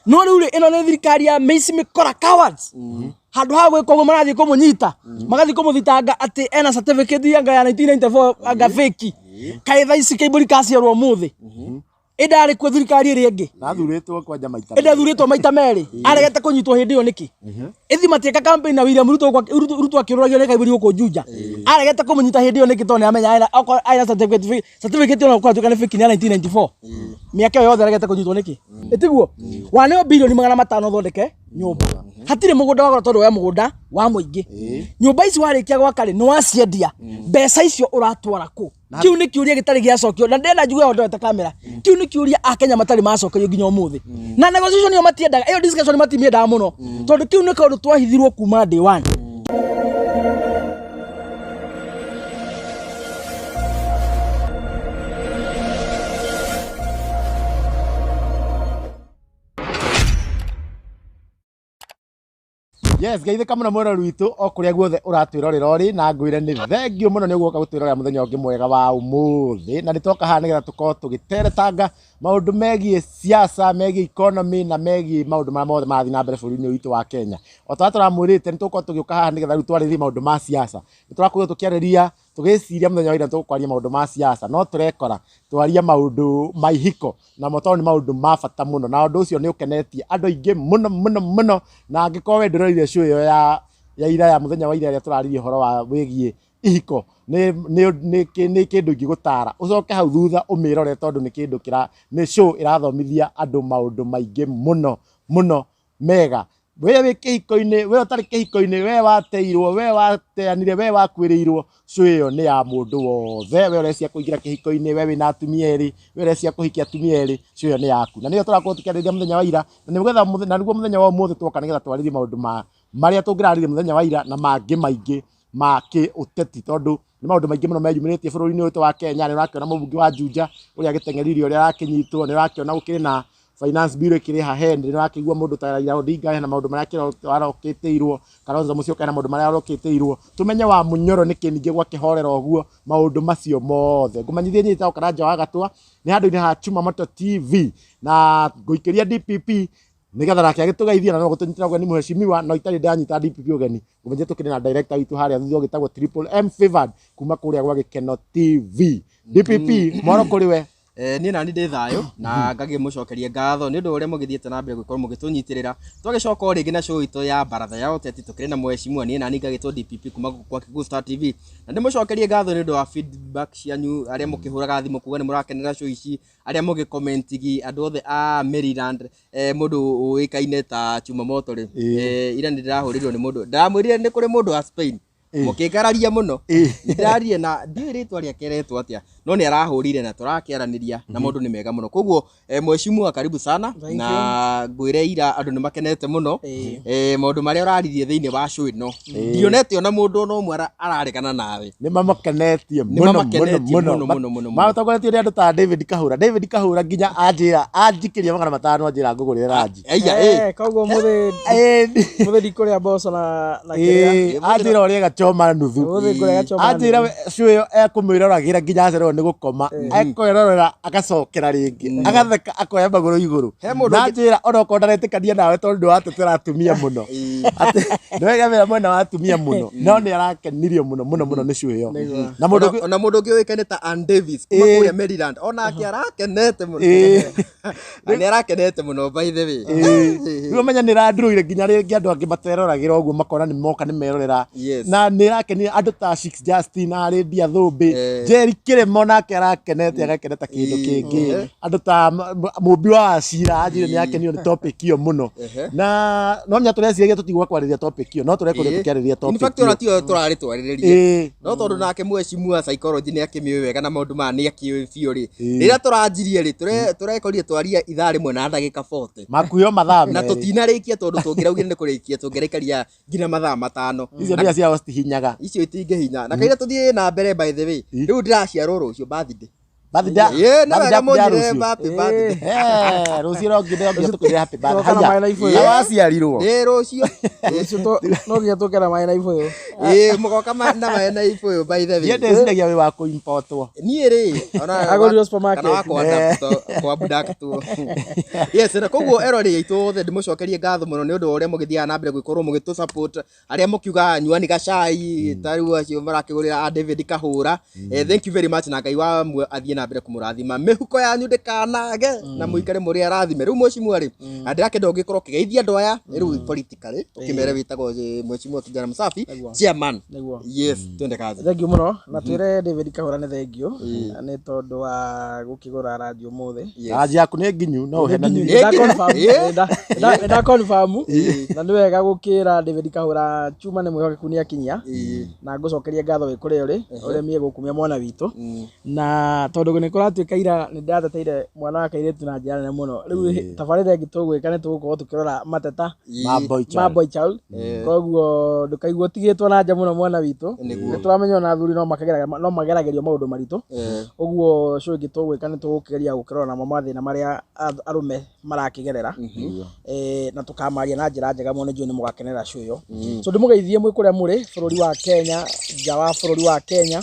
No rĩu rĩ, ĩno nĩ thirikari ya mĩici mĩkora, cowards. Handũ ha gwĩka ũguo, marathiĩ kũmũnyita, magathiĩ kũmũthitanga atĩ ena certificate anga ya 1994, anga fake. Kaĩ thaa ici Kaimbũri kaciarwo ũmũthĩ ĩndarĩ kuo thirikari ĩrĩa ĩngĩ? Nathurĩtwo kwanja maita. Ĩndĩ athurĩtwo maita merĩ, aregete kũnyitwo hĩndĩ ĩyo nĩkĩ? Ĩthi matiĩka campaign na William Ruto Ruto akĩũragio nĩ Kaimbũri gũkũ Juja, aregete kũmũnyita hĩndĩ ĩyo nĩkĩ? Tondũ nĩamenya ena, okorwo arĩ na certificate, certificate ona gũkorwo atuĩka nĩ fake, nĩ ya 1994, mĩaka ĩyo yothe aregete kũnyitwo nĩkĩ? Ĩtiguo waneo 500 bilioni ũthondeke nyũmba, hatirĩ mũgũnda wagũra tondũ we mũgũnda wa mũingĩ. Nyũmba ici warĩkia gwaka rĩ, nĩ waciendia, mbeca icio ũratwara kũ? Kĩu nĩ kĩũria gĩtarĩ gĩacokio, na ndĩrenda njuge ho ndorete kamera. Kĩu nĩ kĩũria akenya matarĩ macokerio nginya ũmũthĩ, na negotiation ĩyo matiendaga, ĩyo discussion matimĩendaga mũno, tondũ kĩu nĩ kaũndũ twahithirwo kuma day one. Yes, geithĩka mũno mwĩrori witũ o kũrĩa guothe ũratwĩrorera ũrĩ, na ngwĩre nĩ thengiũ mũno nĩ ũgũka gũtwĩrorera mũthenya ũngĩ mwega wa ũmũthĩ. Na nĩ twoka haha nĩgetha tũkorwo tũgĩteretanga maũndũ megiĩ siasa, megiĩ economy, na megiĩ maũndũ marĩa mothe marathiĩ na mbere bũrũri-inĩ ũyũ witũ wa Kenya. O ta ũrĩa tũramwĩrĩte, nĩ tũgũkorwo tũgĩũka haha nĩgetha rĩu twarĩrĩrie maũndũ ma siasa. Nĩ tũrakorirwo tũkĩarĩria, tũgĩciria mũthenya wa ira tũkwaria maũndũ ma siasa, no tũrekora twaria maũndũ ma ihiko, namo tondũ nĩ maũndũ ma bata mũno, na ũndũ ũcio nĩ ũkenetie andũ aingĩ mũno mũno mũno. Na angĩkorwo we ndũrorire show ĩyo ya ira, ya mũthenya wa ira, ĩrĩa tũraririe ũhoro wa wĩgiĩ ihiko, nĩ kĩndũ ingĩgũtara ũcoke hau thutha ũmĩrore, tondũ nĩ kĩndũ kĩra nĩ show ĩrathomithia andũ maũndũ maingĩ mũno mũno mega. We wĩ kĩhiko-inĩ, we ũtarĩ kĩhiko-inĩ, we wateirwo, we wateanire, we wakuĩrĩirwo, show ĩyo nĩ ya mũndũ wothe. We ũrecia kũingĩra kĩhiko-inĩ, we wĩna atumia erĩ, we ũrecia kũhikia atumia erĩ, show ĩyo nĩ yaku. Na nĩyo tũrakorwo tũkĩarĩrĩria mũthenya wa ira, na nĩgetha na nĩguo mũthenya wa ũmũthĩ twoka nĩgetha twarĩrie maũndũ ma marĩa tũngĩrarĩria mũthenya wa ira na mangĩ maingĩ ma kĩũteti, tondũ nĩ maũndũ maingĩ mũno meyumĩrĩtie bũrũri-inĩ ũyũ wa Kenya. Nĩ ũrakĩona mũmbunge wa Juja ũrĩa agĩteng'eririe, ũrĩa arakĩnyitwo. Nĩ ũrakĩona gũkĩrĩ na finance bill ĩkĩrĩ hahe. Nĩ ũrakĩigua mũndũ ta Raila Odinga hena maũndũ marĩa arokĩtĩirwo, Kalonzo Musyoka hena maũndũ marĩa arokĩtĩirwo, tũmenye wa Munyoro nĩkĩ ningĩ gwakĩhorera ũguo, maũndũ macio mothe. Ngũmenyithie niĩ njĩtagwo Karanja wa Gatwa, nĩ handũ-inĩ ha Chuma Moto TV, na ngũikĩria DPP nĩgetha nake agĩtũgeithia na no gũtũnyitĩra ũgeni mheshimiwa. No itarĩ ndanyita DPP ũgeni, ngũmenyithie tũkĩrĩ na director witũ harĩa thutha ũgĩtagwo Triple M Favored kuma kũrĩa gwa Gĩkeno TV. DPP, moro kũrĩ we. Niĩ nani ndĩ thayũ, na ngagĩmũcokeria ngatho nĩ ũndũ wa ũrĩa mũgĩthiĩte na mbere gũkorwo mũgĩtũnyitĩrĩra. Twagĩcoka o rĩngĩ na show itũ ya baratha ya ũteti, tũkĩrĩ na mheshimiwa, niĩ nani ngagĩtwo DPP kuma gũkũ kwa Kikuyu Star TV. Na ndĩmũcokerie ngatho nĩ ũndũ wa feedback cianyu, arĩa mũkĩhũraga thimũ kuga nĩ mũrakenera show ici, arĩa mũgĩkomentigi, andũ othe a Maryland. Mũndũ ũĩkaine ta Chuma Moto rĩ, ira nĩ ndĩrahũrĩirwo nĩ mũndũ, ndamwĩrire nĩ kũrĩ mũndũ wa Spain mũkĩngararia mũno. Ndĩrarire na ndiũĩ rĩtwa rĩake retwo atĩa, no nĩ arahũrire na tũrakĩaranĩria na mũndũ nĩ mega mũno. Koguo mheshimiwa, karibu sana. Thank Na ngwĩre ira andũ nĩ makenete mũno. Maũndũ marĩa ũraririe thĩinĩ wa show ĩno, ndionete ona mũndũ ona ũmwe araregana nawe. Nĩ mamakenetie Nĩ mũno mũno. Mamakenetie mũno. Mũno, mũno, mũno, mũno. Matongoretio nĩ andũ ta David Kahũra. David Kahũra nginya anjĩra anjikĩria 500, anjĩra ngũgũrĩre ranji. Aiya, ĩ. Koguo mũthĩ mũthĩ ndikũrĩa mboco na kĩrĩa. Anjĩra ũrĩe gachoma nuthu. Mũthĩ ngũrĩa gachoma. Anjĩra show ĩyo ekũmĩroragĩra nginya acererwo nĩ gũkoma, ekwĩrorera agacokera rĩngĩ, agatheka, akoya magũrũ igũrũ. He mũndũ Na anjĩra onokorwo ndaretĩkania nawe, tondũ ndĩratetera atumia mũno, atĩ nĩwegemera mwena wa atumia mũno, no nĩ arakenirio mũno mũno mũno nĩ show ĩyo. Na mũndũ Ona mũndũ ũngĩ ũĩkaine ta Ann Davis kuma kũrĩa Maryland, onake arakenete mũno. Na nĩ arakenete mũno, by the way. Rĩu ũmenya nĩ ĩrandurũire nginya rĩngĩ andũ angĩ materoragĩra ũguo, makona nĩ moka nĩ merorera. Na nĩ ĩrakenia andũ ta Six Justin, Arĩndia Thũmbĩ, Jerry Kĩrĩmo nake arakenete, agakena ta kĩndũ kĩngĩ. Andũ ta Mũmbi wa Acira anjĩre nĩ akenio nĩ topic ĩyo mũno. Na no nya tũreciragia tũtigwa kwarĩria topic ĩyo, no tũrekorwo tũkĩarĩria In topic fact, ona ĩyo. tiyo tũrarĩ twarĩrĩrie, no tondũ nake mheshimiwa psychology nĩ akĩmĩũĩ wega na maũndũ maya nĩ akĩũĩ biũ rĩ, rĩrĩa tũranjirie rĩ, tũrekorire twaria ithaa rĩmwe na ndagĩka 40. Makuhĩ mathaa Na 2. Tũtinarĩkia, tondũ tũngĩraugire nĩ kũrĩkia tũngĩraikaria nginya mathaa 5. Icio mbia ciao citihinyaga. Icio itingĩhinya na kaira tũthiĩ na mbere. By the way, rĩu ndĩraciarwo rũciũ, birthday. Birthday Ĩĩ, nĩ birthday wega yaku ya mũnjĩre rũciũ. happy birthday. Eh, rũciũ no nginya tũkwĩre happy birthday. Tũgoka na Haya, maĩ na ibũyũ. na waciarirwo. Ĩĩ, rũciũ. Rũciũ no nginya tũke na maĩ na ibũyũ. Ĩĩ, mũgoka na maĩ na ibũyũ by the Niĩ way. ndĩciragia wĩ wa kũimportwo. Niĩ rĩ, ona Agũrirwo supermarket. kana wa kũabductwo. Yes, na koguo erori aitũ othe ndĩmũcokerie ngatho mũno nĩ ũndũ wa ũrĩa mũgĩthiaga na mbere gũkorwo mũgĩtũ support arĩa mũkiugaga nyuani gacai ta rĩu acio marakĩgũrĩra a David Kahũra. Thank you very much na Ngai wa mwe athiĩ na mbere kũmũrathima mĩhuko yanyu ndĩkanage na mũikare mũrĩ arathime. Rĩu mheshimiwa rĩ, na ndĩrakĩenda ũngĩkorwo ũkĩgeithia andũ aya rĩu politically ũkĩmere wĩtagwo mheshimiwa Kijana Msafi chairman. Nĩguo. Yes, twende kazi. Thengiũ mũno na twĩre David Kahũra nĩ thengiũ nĩ tondũ wa gũkĩgũra ranji ũmũthĩ. Yes. Ranji yaku nĩ nginyu no ũhenanie. Nĩ nginyu. Nĩ confirm na nĩ wega gũkĩra David Kahũra chuma nĩ mwĩhokeku nĩ akinyia na ngũcokeria ngatho wĩ kũrĩa ũrĩ ũremie gũkumia mwana witũ na tondũ nĩ kũratuĩka ira nĩ ndĩrateteire mwana wa kairĩtu na njĩra nene mũno. Rĩu tabarĩra ĩngĩ tũgwĩka nĩ tũgũkorwo tũkĩrora mateta Ma boy ma child. boy child, koguo ndũkaigua ũtigĩtwo na nja mũno mwana witũ. Nĩguo. Nĩ tũramenya ona athuri no mageragĩrio maũndũ maritũ, ũguo show ĩngĩ tũgwĩka nĩ tũgũkĩgeria gũkĩrora namo mathĩna marĩa arũme marakĩgerera, na tũkamaria na njĩra njega mũno, nĩ njũĩ nĩ mũgakenera show ĩyo. So ndĩmũgeithie mwĩ kũrĩa mũrĩ bũrũri wa Kenya, nja wa bũrũri wa Kenya,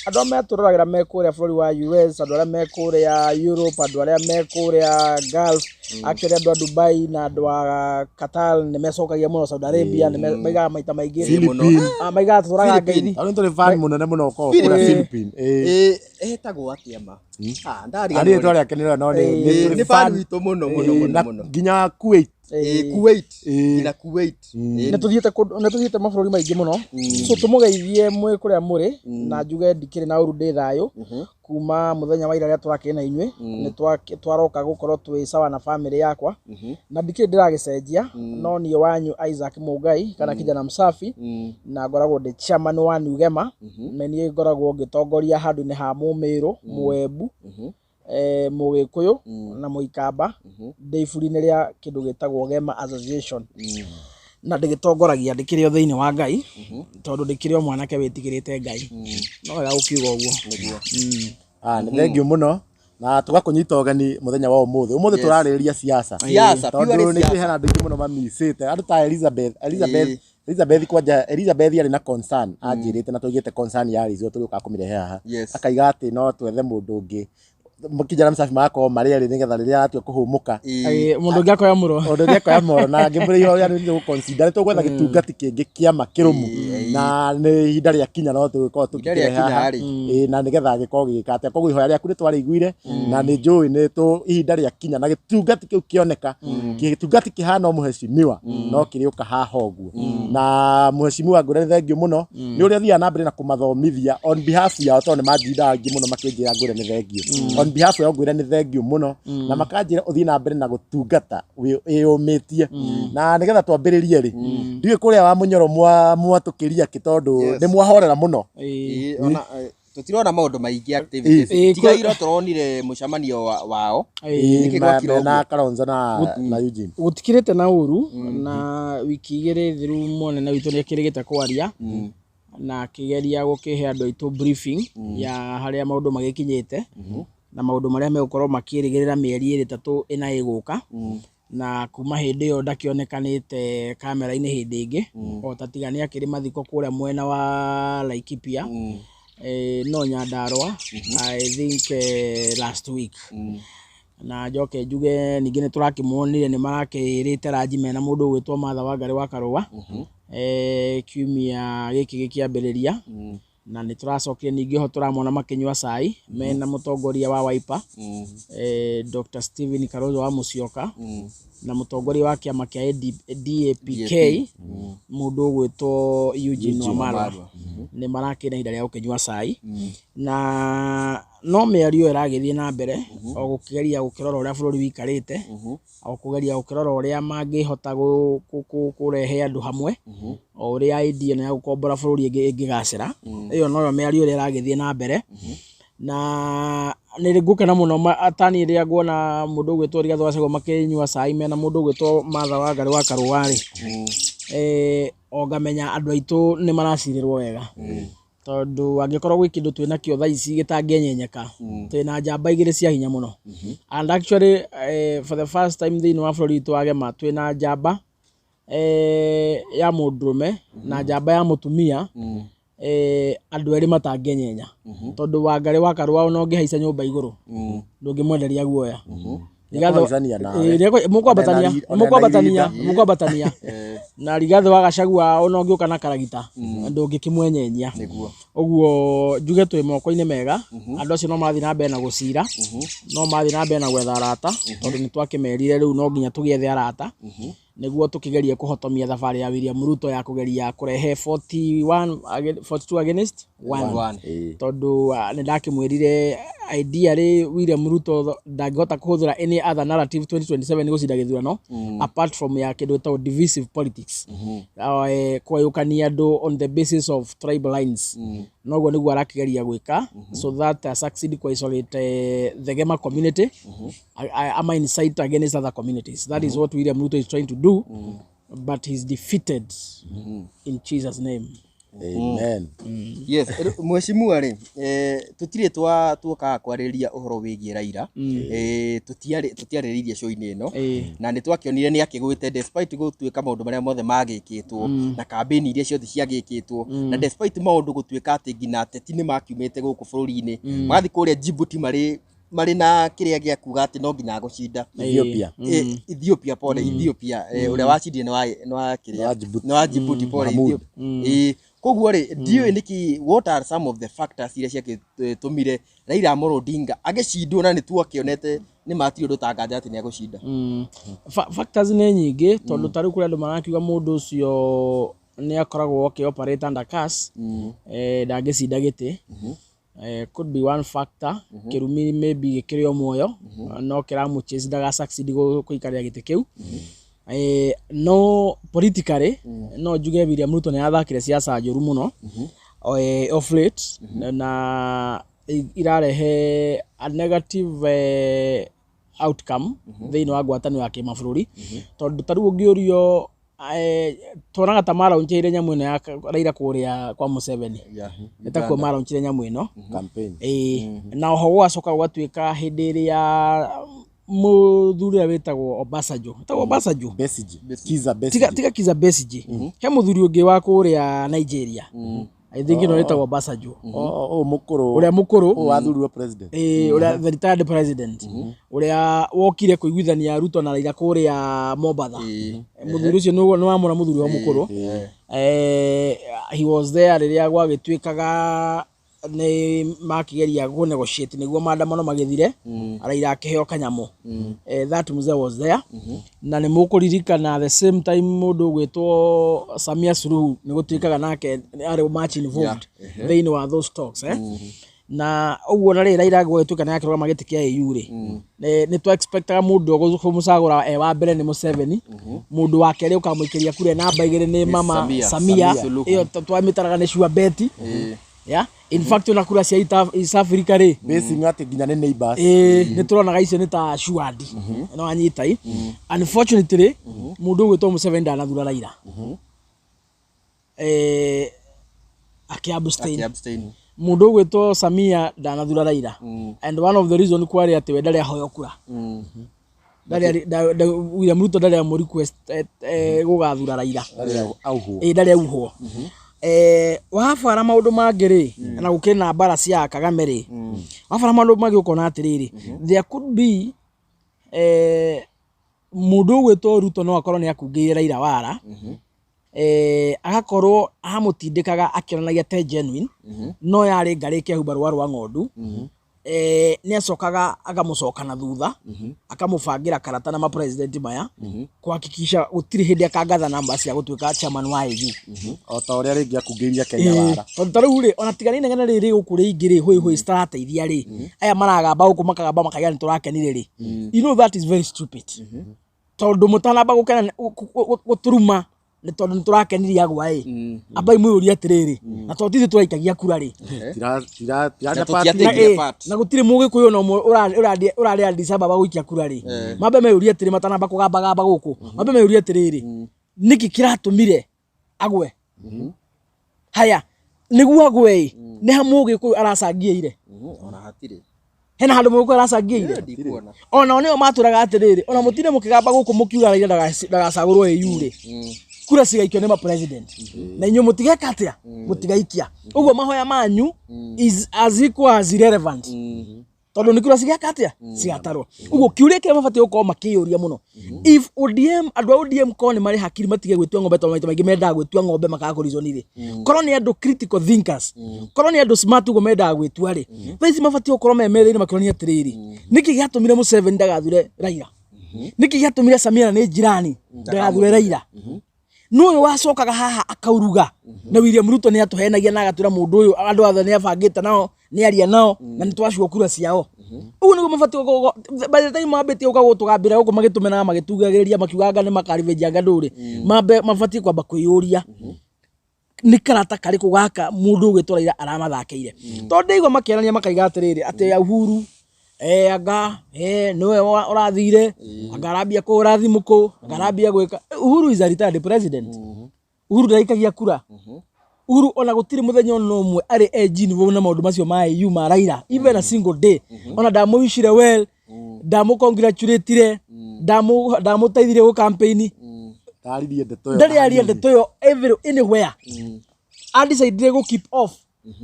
andũ arĩa metũroragĩra me kũrĩa bũrũri wa US, andũ arĩa me kũrĩa Europe, andũ arĩa me kũrĩa Gulf, actually andũ a Dubai na andũ a Qatar nĩ mecokagia mũno, Saudi Arabia nĩ maigaga maita maingĩ. Philippines. Maigaga tũtũraga ngeithi. Tondũ nĩ tũrĩ fan mũnene mũno ũkoragwo kũrĩa Philippines. Ĩĩ. Ĩtagwo atĩa ma? Ah, Arĩ ndariganĩrwo. rĩtwa rĩake nĩ no nĩ Nĩ fan witũ mũno mũno mũno na mũno. nginya Kuwait. Kuwait. Ĩĩ. Nginya Kuwait. Nĩ tũthiĩte mabũrũri maingĩ mũno, so tũmũgeithie mwĩ kũrĩa mũrĩ na njuge ndikĩrĩ na ũru, ndĩ thayũ kuma mũthenya wa ira rĩrĩa tũrakĩrĩ na inyuĩ. Nĩ twaroka gũkorwo twĩ sawa na family yakwa na ndikĩrĩ ndĩragĩcenjia, no niĩ wanyu Isaac Mũngai kana Kijana Msafi, na ngoragwo ndĩ chairman wa New Gema, na niĩ ngoragwo ngĩtongoria handũ-inĩ ha Mũmĩrũ, Mũembu, Mũgĩkũyũ na Mũikamba, ndĩ iburi-inĩ rĩa kĩndũ gĩtagwo Gema Association, na ndĩgĩtongoragia ndĩkĩrĩ o thĩinĩ wa Ngai, tondũ ndĩkĩrĩ o mwanake wĩtigĩrĩte Ngai, no wega gũkiuga ũguo. Nĩ thengiũ mũno na tũgakũnyita ũgeni mũthenya wa ũmũthĩ. Ũmũthĩ tũrarĩrĩria siasa. Siasa, Tondũ purely nĩ siasa. hena andũ aingĩ mũno mamicĩte. Andũ ta Elizabeth, Elizabeth kwanja Elizabeth arĩ na concern anjĩrĩte na tũigĩte concern ya Elizabeth tũgĩũka kũmĩrehe haha. Akaiga atĩ no twethe mũndũ ũngĩ Kijana Msafi magakorwo marĩ erĩ nĩgetha rĩrĩa aratua kũhũmũka Mũndũ ũngĩ akoya mũro. Ũndũ ũngĩ akoya moro na ngĩmũrĩhe ũrĩa nĩ gũconsider nĩ tũgwetha gĩtungati kĩngĩ kĩama kĩrũmu na nĩ ihinda rĩa kinya no tũgĩkorwo tũkĩrehe rĩakinya haha. rĩ. Ĩĩ, na nĩgetha gĩkorwo gĩgĩka atĩa. Koguo ihoya rĩaku nĩ twarĩiguire na nĩ njũĩ nĩ tũ ihinda rĩa kinya na gĩtungati kĩu kĩoneka, gĩtungati kĩhana o mũhecimiwa no kĩrĩũka haha ũguo. Na mũhecimiwa ngwĩre nĩ thengiũ mũno nĩ ũrĩa ũthiaga na mbere na kũmathomithia on behalf yao, tondũ nĩ manjindaga aingĩ mũno makĩnjĩra ngwĩre nĩ thengiũ. On behalf yao ngwĩre nĩ thengiũ mũno na makanjĩra ũthiĩ na mbere na gũtungata wĩyũmĩtie. Na nĩgetha twambĩrĩrie rĩ, ndiũĩ kũrĩa wa Mũnyoro mwatũkĩria kĩ, tondũ nĩ mwahorera mũno. Ona tũtirona maũndũ maingĩ activities. Tiga ira tũronire mũcemanio wao. Nĩkĩ gwakira ũguo? Na Kalonzo na Eugene. Gũtikĩrĩte na ũru, na wiki igĩrĩ thiru mũnene witũ nĩ akĩrĩgĩte kwaria na akĩgeria gũkĩhe andũ aitũ briefing ya harĩa maũndũ magĩkinyĩte na maũndũ marĩa megũkorwo makĩrĩgĩrĩra mĩeri ĩrĩ ĩtatũ ĩna ĩgũka. Na kuma hĩndĩ ĩyo ndakĩonekanĩte kamera-inĩ hĩndĩ ĩngĩ, o ta tiga nĩ akĩrĩ mathiko kũrĩa mwena wa Laikipia, no Nyandarua, I think last week. Na njoke njuge ningĩ nĩ tũrakĩmonire nĩ marakĩrĩte ranji mena mũndũ ũgwĩtwo Martha Wangari wa Karũa, kiumia gĩkĩ gĩkĩambĩrĩria. Na nĩ tũracokire ningĩ ho tũramona makĩnyua cai mena mũtongoria wa Wiper, Dr. Stephen Kalonzo wa Musyoka, na mũtongoria wa kĩama kĩa DAPK mũndũ ũgwĩtwo Eugene Wamalwa. Nĩ marakĩrĩ na ihinda rĩa gũkĩnyua cai, na no mĩario ĩragĩthiĩ na mbere o gũkĩgeria gũkĩrora ũrĩa bũrũri wĩikarĩte, o kũgeria gũkĩrora ũrĩa mangĩhota kũrehe andũ hamwe, o ũrĩa idea ĩno ya gũkombora bũrũri ĩngĩgacĩra. Ĩyo noyo mĩario ĩrĩa ĩragĩthiĩ na mbere. Na nĩ ngũkena mũno atani rĩrĩa nguona mũndũ ũgwĩtwo Rigathĩ wa Gachagua makĩnyua cai mena mũndũ ũgwĩtwo Martha Wangari wa Karũa rĩ, o ngamenya andũ aitũ nĩ maracirĩrwo wega. Tondũ angĩkorwo gwĩ kĩndũ twĩ nakĩo thaa ici gĩtangĩenyenyeka, twĩna njamba igĩrĩ cia hinya mũno. And actually for the first time thĩinĩ wa bũrũri witũ wa Gema twĩna njamba ya mũndũrũme na njamba ya mũtumia, andũ erĩ matangĩenyenya. Tondũ Wangarĩ wa Karũa ona ũngĩhaica nyũmba igũrũ ndũngĩmwenderia guoya. Nĩekũhaicania nawe. Mũkwambatania, Ona ena mũkwambatania, irinda. mũkwambatania. Na Rigathĩ wa Gachagua ona ũngĩũka na karagita ndũngĩkĩmwenyenyia. Nĩguo. Ũguo njuge twĩ moko-inĩ mega, andũ acio no marathiĩ na mbere na gũcira, no marathiĩ na mbere na gwetha arata, tondũ nĩ twakĩmerire rĩu no nginya tũgĩethe arata, nĩguo tũkĩgerie kũhotomia thabarĩ ya William Ruto ya kũgeria kũrehe 41 42 against 1. One. Tondũ nĩ ndakĩmwĩrire ideally William Ruto ndangĩhota kũhũthĩra any other narrative 2027 gũcinda gĩthurano apart from ya kĩndũ gĩtagwo divisive politics, kũgayũkania andũ on the basis of tribal lines. Noguo nĩguo arakĩgeria gwĩka so that succeed ku isolate the Gema community, ama incite against other communities. That is what William Ruto is trying to do, but he's defeated in Jesus name. Amen. Yes, mheshimiwa rĩ, tũtirĩ twa tuokaga kwarĩrĩria ũhoro wĩgiĩ Raila, tũtiarĩrĩirie show-inĩ ĩno, na nĩ twakĩonire nĩ akĩgwĩte despite gũtuĩka maũndũ marĩa mothe magĩkĩtwo na kambĩni iria ciothe ciagĩkĩtwo, na despite maũndũ gũtuĩka atĩ nginya ateti nĩ makiumĩte gũkũ bũrũri-inĩ magathiĩ kũrĩa Djibouti marĩ na kĩrĩa gĩa kuga atĩ no nginya gũcinda. Ethiopia. Ethiopia, pole, Ethiopia, ũrĩa wacindire nĩ wa kĩrĩa Nĩ wa Djibouti. Nĩ wa Djibouti, pole. Mahmoud. Ethiopia. Koguo rĩ, ndiũĩ nĩkĩ, what are some of the factors iria ciagĩtũmire Raila Amolo Odinga agĩcindwo, na nĩ tuakĩonete nĩ matirĩ ũndũ tanganja atĩ nĩ egũcinda? Factors nĩ nyingĩ, tondũ ta rĩu kũrĩ andũ marakiuga mũndũ ũcio nĩ akoragwo akĩ-operate under curse, ndangĩcinda gĩtĩ. Could be one factor. Kĩrumi maybe gĩkĩrĩ o muoyo no kĩramũ-chase ndaga succeed gũikarĩra gĩtĩ kĩu. No politically no njuge William Ruto nĩ arathakire siasa njũru mũno of late, na irarehe a negative outcome thĩinĩ wa ngwatanĩro ya kĩmabũrũri, tondũ ta rĩu ũngĩũrio, tuonaga ta maraunchĩire nyamũ ĩno ya Raila kũrĩa kwa Museveni, nĩ takuo maraunchire nyamũ ĩno. Campaign. Ĩĩ, na oho gũgacoka gũgatuĩka hĩndĩ ĩrĩa mũthuri ũrĩa wĩtagwo Obasanjo, wĩtagwo Obasanjo. Besigye. Kizza Tiga. Besigye. Tiga Kizza Besigye, he mũthuri ũngĩ wa kũrĩa Nigeria, I think ĩno wĩtagwo Obasanjo. Oh, mũkũrũ. Ũrĩa mũkũrũ. Ũyũ wathurirwo president. Ĩĩ, ũrĩa the retired president ũrĩa wokire kũiguithania Ruto na Raila kũrĩa Mombatha. Mũthuri ũcio nĩ wamwona, mũthuri wa mũkũrũ, he was there rĩrĩa gwagĩtuĩkaga nĩ makĩgeria kũ negotiate nĩguo maandamano magĩthire, Raila akĩheo kanyamũ. That mzee was there, na nĩ mũkũririkana the same time mũndũ ũgwĩtwo Samia Suluhu nĩ gũtuĩkaga nake arĩ much involved thĩinĩ wa those talks, na ũguo na rĩrĩ Raila gũgĩtuĩka nĩ akĩrũgama gĩtĩ kĩa AU rĩ, nĩ twa expectaga mũndũ ũkũmũcagũra e wa mbere nĩ Museveni, mũndũ wa kerĩ ũkamũikĩria kura namba igĩrĩ nĩ mama Samia. Samia. Samia. Ĩyo twamĩtaraga nĩ sure bet. Yeah, in fact ona kura cia East Africa rĩ, Basing atĩ nginya nĩ neighbors. Ĩĩ, nĩ tũronaga icio nĩ ta assured no anyita i. Unfortunately mũndũ ũgwĩtwo Museveni ndanathura Raila, akĩ abstain. Abstain. Mũndũ ũgwĩtwo Samia ndanathura Raila, and one of the reason kwarĩ atĩ we ndarĩ ahoyo kura. Ndarĩ William Ruto ndarĩ amũ request gũgathura Raila. Ndarĩ auhwo. Ĩ, ndarĩ auhwo. Wabara maũndũ mangĩ rĩ, na gũkĩrĩ na mbara cia Kagame rĩ, wabara maũndũ mangĩ ũkona atĩrĩrĩ, there could be mũndũ ũgwĩtwo Ruto no akorwo nĩ akungĩire Raila wara, agakorwo amũtindĩkaga akĩonanagia te genuine, no yarĩ ngarĩ ĩkehumba rũa rwa ng'ondu. Nĩ acokaga akamũcoka na thutha, akamũbangĩra karata na mapresident maya kuhakikisha gũtirĩ hĩndĩ akangatha namba cia gũtuĩka chairman wa AU. O ta ũrĩa rĩngĩ akungĩirie Kenya wara. Tondũ ta rĩu rĩ, ona tiga nĩ inegene rĩrĩ gũkũ rĩingĩ rĩ, hũĩ hũĩ citarateithia rĩ, aya maragamba gũkũ makagamba makaiga nĩ tũrakenire rĩ, you know that is very stupid, tondũ mũtanamba gũkena gũturuma nĩ tondũ nĩ tũrakenirie agwa ĩ, ambai mwĩyũrie atĩrĩrĩ, na tondũ ti ithuĩ tũraikagia kura rĩ, Tira Na part. tũtiateithia. Na, Taking part. na gũtirĩ mũgĩkũyũ na ũmwe ũrarĩ Addis Ababa gũikia kura rĩ, mambe meyũrie atĩrĩ, matanamba kũgambagamba gũkũ, mambe meyũrie atĩrĩrĩ, nĩkĩ kĩratũmire agwe haya? Nĩguo agwe ĩ, nĩ ha Mũgĩkũyũ aracangĩire? Ona hatirĩ. Hena handũ Mũgĩkũyũ aracangĩire? Ndikuona. Ona nĩo matũraga atĩrĩrĩ, ona mũtinde mũkĩgamba gũkũ mũkiuga Raila ndagacagũrwo AU rĩ, kura cigaikio nĩ ma president, na inyuĩ mũtigeka atĩa? Mũtigaikia. Ũguo mahoya manyu is as equal as irrelevant, tondũ nĩ kura cigeka atĩa? Cigatarwo. Ũguo kĩũria kĩrĩa mabatiĩ gũkorwo makĩyũria mũno, if ODM, andũ a ODM korwo nĩ marĩ hakiri, matige gwĩtua ng'ombe, tondũ maita maingĩ mendaga gwĩtua ng'ombe makaga kũreason rĩ, korwo nĩ andũ critical thinkers, korwo nĩ andũ smart ũguo mendaga gwĩtua rĩ, thaa ici mabatiĩ gũkorwo me metha-inĩ makĩonania atĩrĩrĩ, nĩkĩ gĩatũmire Museveni ndagathure Raila? Nĩkĩ gĩatũmire Samia, na nĩ jirani, ndagathure Raila? Nũ ũyũ wacokaga haha akauruga na William Ruto nĩ atũhenagia na agatwĩra mũndũ ũyũ andũ othe nĩ abangĩte nao, nĩ aria nao, na nĩ twacua kura ciao? Ũguo nĩguo mabatiĩ gũkorwo. By the time mambĩtie gũka gũtũgambĩra gũkũ, magĩtũmenaga, magĩtugagĩrĩria, makiugaga nĩ makaribĩnjia anga ndũrĩ, mambe mabatiĩ kwamba kwĩyũria nĩ karata karĩkũ gaka mũndũ ũgwĩtwo Raila aramathakĩire, tondũ ndaigua makĩarania makaiga atĩrĩrĩ, atĩ Uhuru anga nĩwe ũrathire, anga arambia kũhũra thimũ kũ, anga arambia gwĩka. Uhuru is a retired president. Uhuru ndaikagia kura. Uhuru ona gũtirĩ mũthenya ona ũmwe arĩ involved na maũndũ macio ma AU ma Raila, even a single day. Ona ndamũwishire well, ndamũ-congratulate-ire, ndamũteithirie gũ campaign. Taririe ndeto ĩyo. Ndarĩ aria ndeto ĩyo every anywhere. Adecidire gũ keep off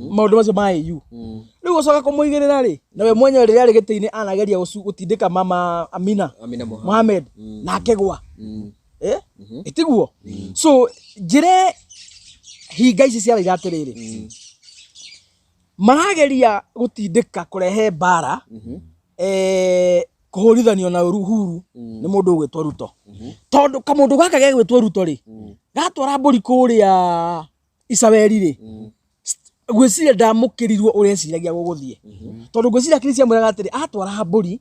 maũndũ macio ma AU. Rĩu ũcoka kũmũigĩrĩra rĩ, na we mwenyewe rĩrĩa arĩ gĩtĩ-inĩ anageria gũtindĩka mama Amina Amina Mohamed. Mohamed na akĩgwa. Ĩtiguo? So njĩre hinga ici cia Raila atĩrĩrĩ, marageria gũtindĩka kũrehe mbara, kũhũrithanio na Uhuru nĩ mũndũ ũgwĩtwo Ruto, tondũ kamũndũ gaka gegwĩtwo Ruto rĩ, gatwara mbũri kũrĩa Isabeli rĩ, ngwĩciria ndamũkĩrirwo ũrĩa eciragia gũgũthiĩ, tondũ ngwĩciria akiri ciamwĩraga atĩrĩ, atwara mbũri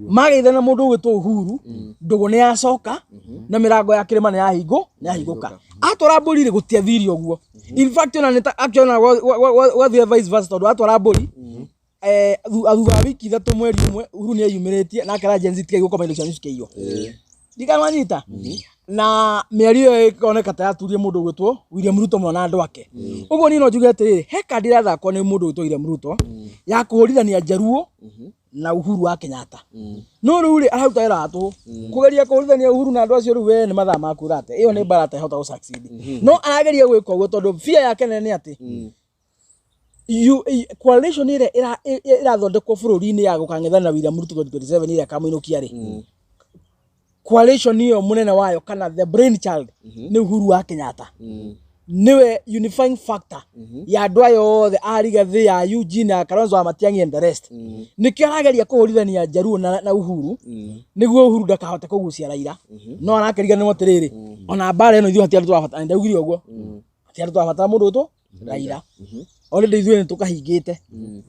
mageithana na mũndũ ũgwĩtwo Uhuru, ndũgũ nĩ yacoka na mĩrango ya kĩrĩma nĩ yahingũ nĩ yahingũka. Atwara mbũri rĩ, gũtiathire ũguo. In fact, ona nĩ ta akĩona gwathire vice versa, tondũ atwara mbũri thutha wa wiki 3, mweri ũmwe, Uhuru nĩ eyumĩrĩtie na akera Gen Z tigai gũkoma indo cianyu cikĩiywo. Ndikanwanyita na mĩario ĩyo ĩkoneka ta yaturie mũndũ ũgwĩtwo William Ruto mũno na andũ ake. Ũguo niĩ no njuge atĩrĩrĩ, he kandi ĩrathakwo nĩ mũndũ ũgwĩtwo William Ruto ya kũhũrithania Jaruo na Uhuru wa Kenyatta. No rĩu rĩ, araruta wĩra wa tũhũ kũgeria kũhũrithania Uhuru na andũ acio. Rĩu we nĩ mathaa maku ũrate, ĩyo nĩ mbara atahota gũ succeed, no arageria gwĩka ũguo tondũ fear yake nene nĩ atĩ coalition ĩrĩa ĩrathondekwo bũrũri-inĩ ya gũkang'ethana na William Ruto 2027, ĩrĩa ĩkamũinũkia rĩ, coalition ĩyo mũnene wayo kana the brain child nĩ Uhuru wa Kenyatta. Nĩwe unifying factor ya andũ aya othe a Rigathi, ya Eugene, ya Kalonzo wa Matiang'i and the rest. Nĩkĩo arageria kũhũrithania Jaruo na Uhuru, nĩguo Uhuru ndakahote kũgucia Raila. No arakĩriganĩrwo atĩrĩrĩ, ona mbara ĩno ithuĩ hatirĩ andũ tũrabatara. Ndaugire ũguo, hatirĩ andũ tũrabatara mũndũ ũtũ Raila. Already ithuĩ nĩ tũkahingĩte.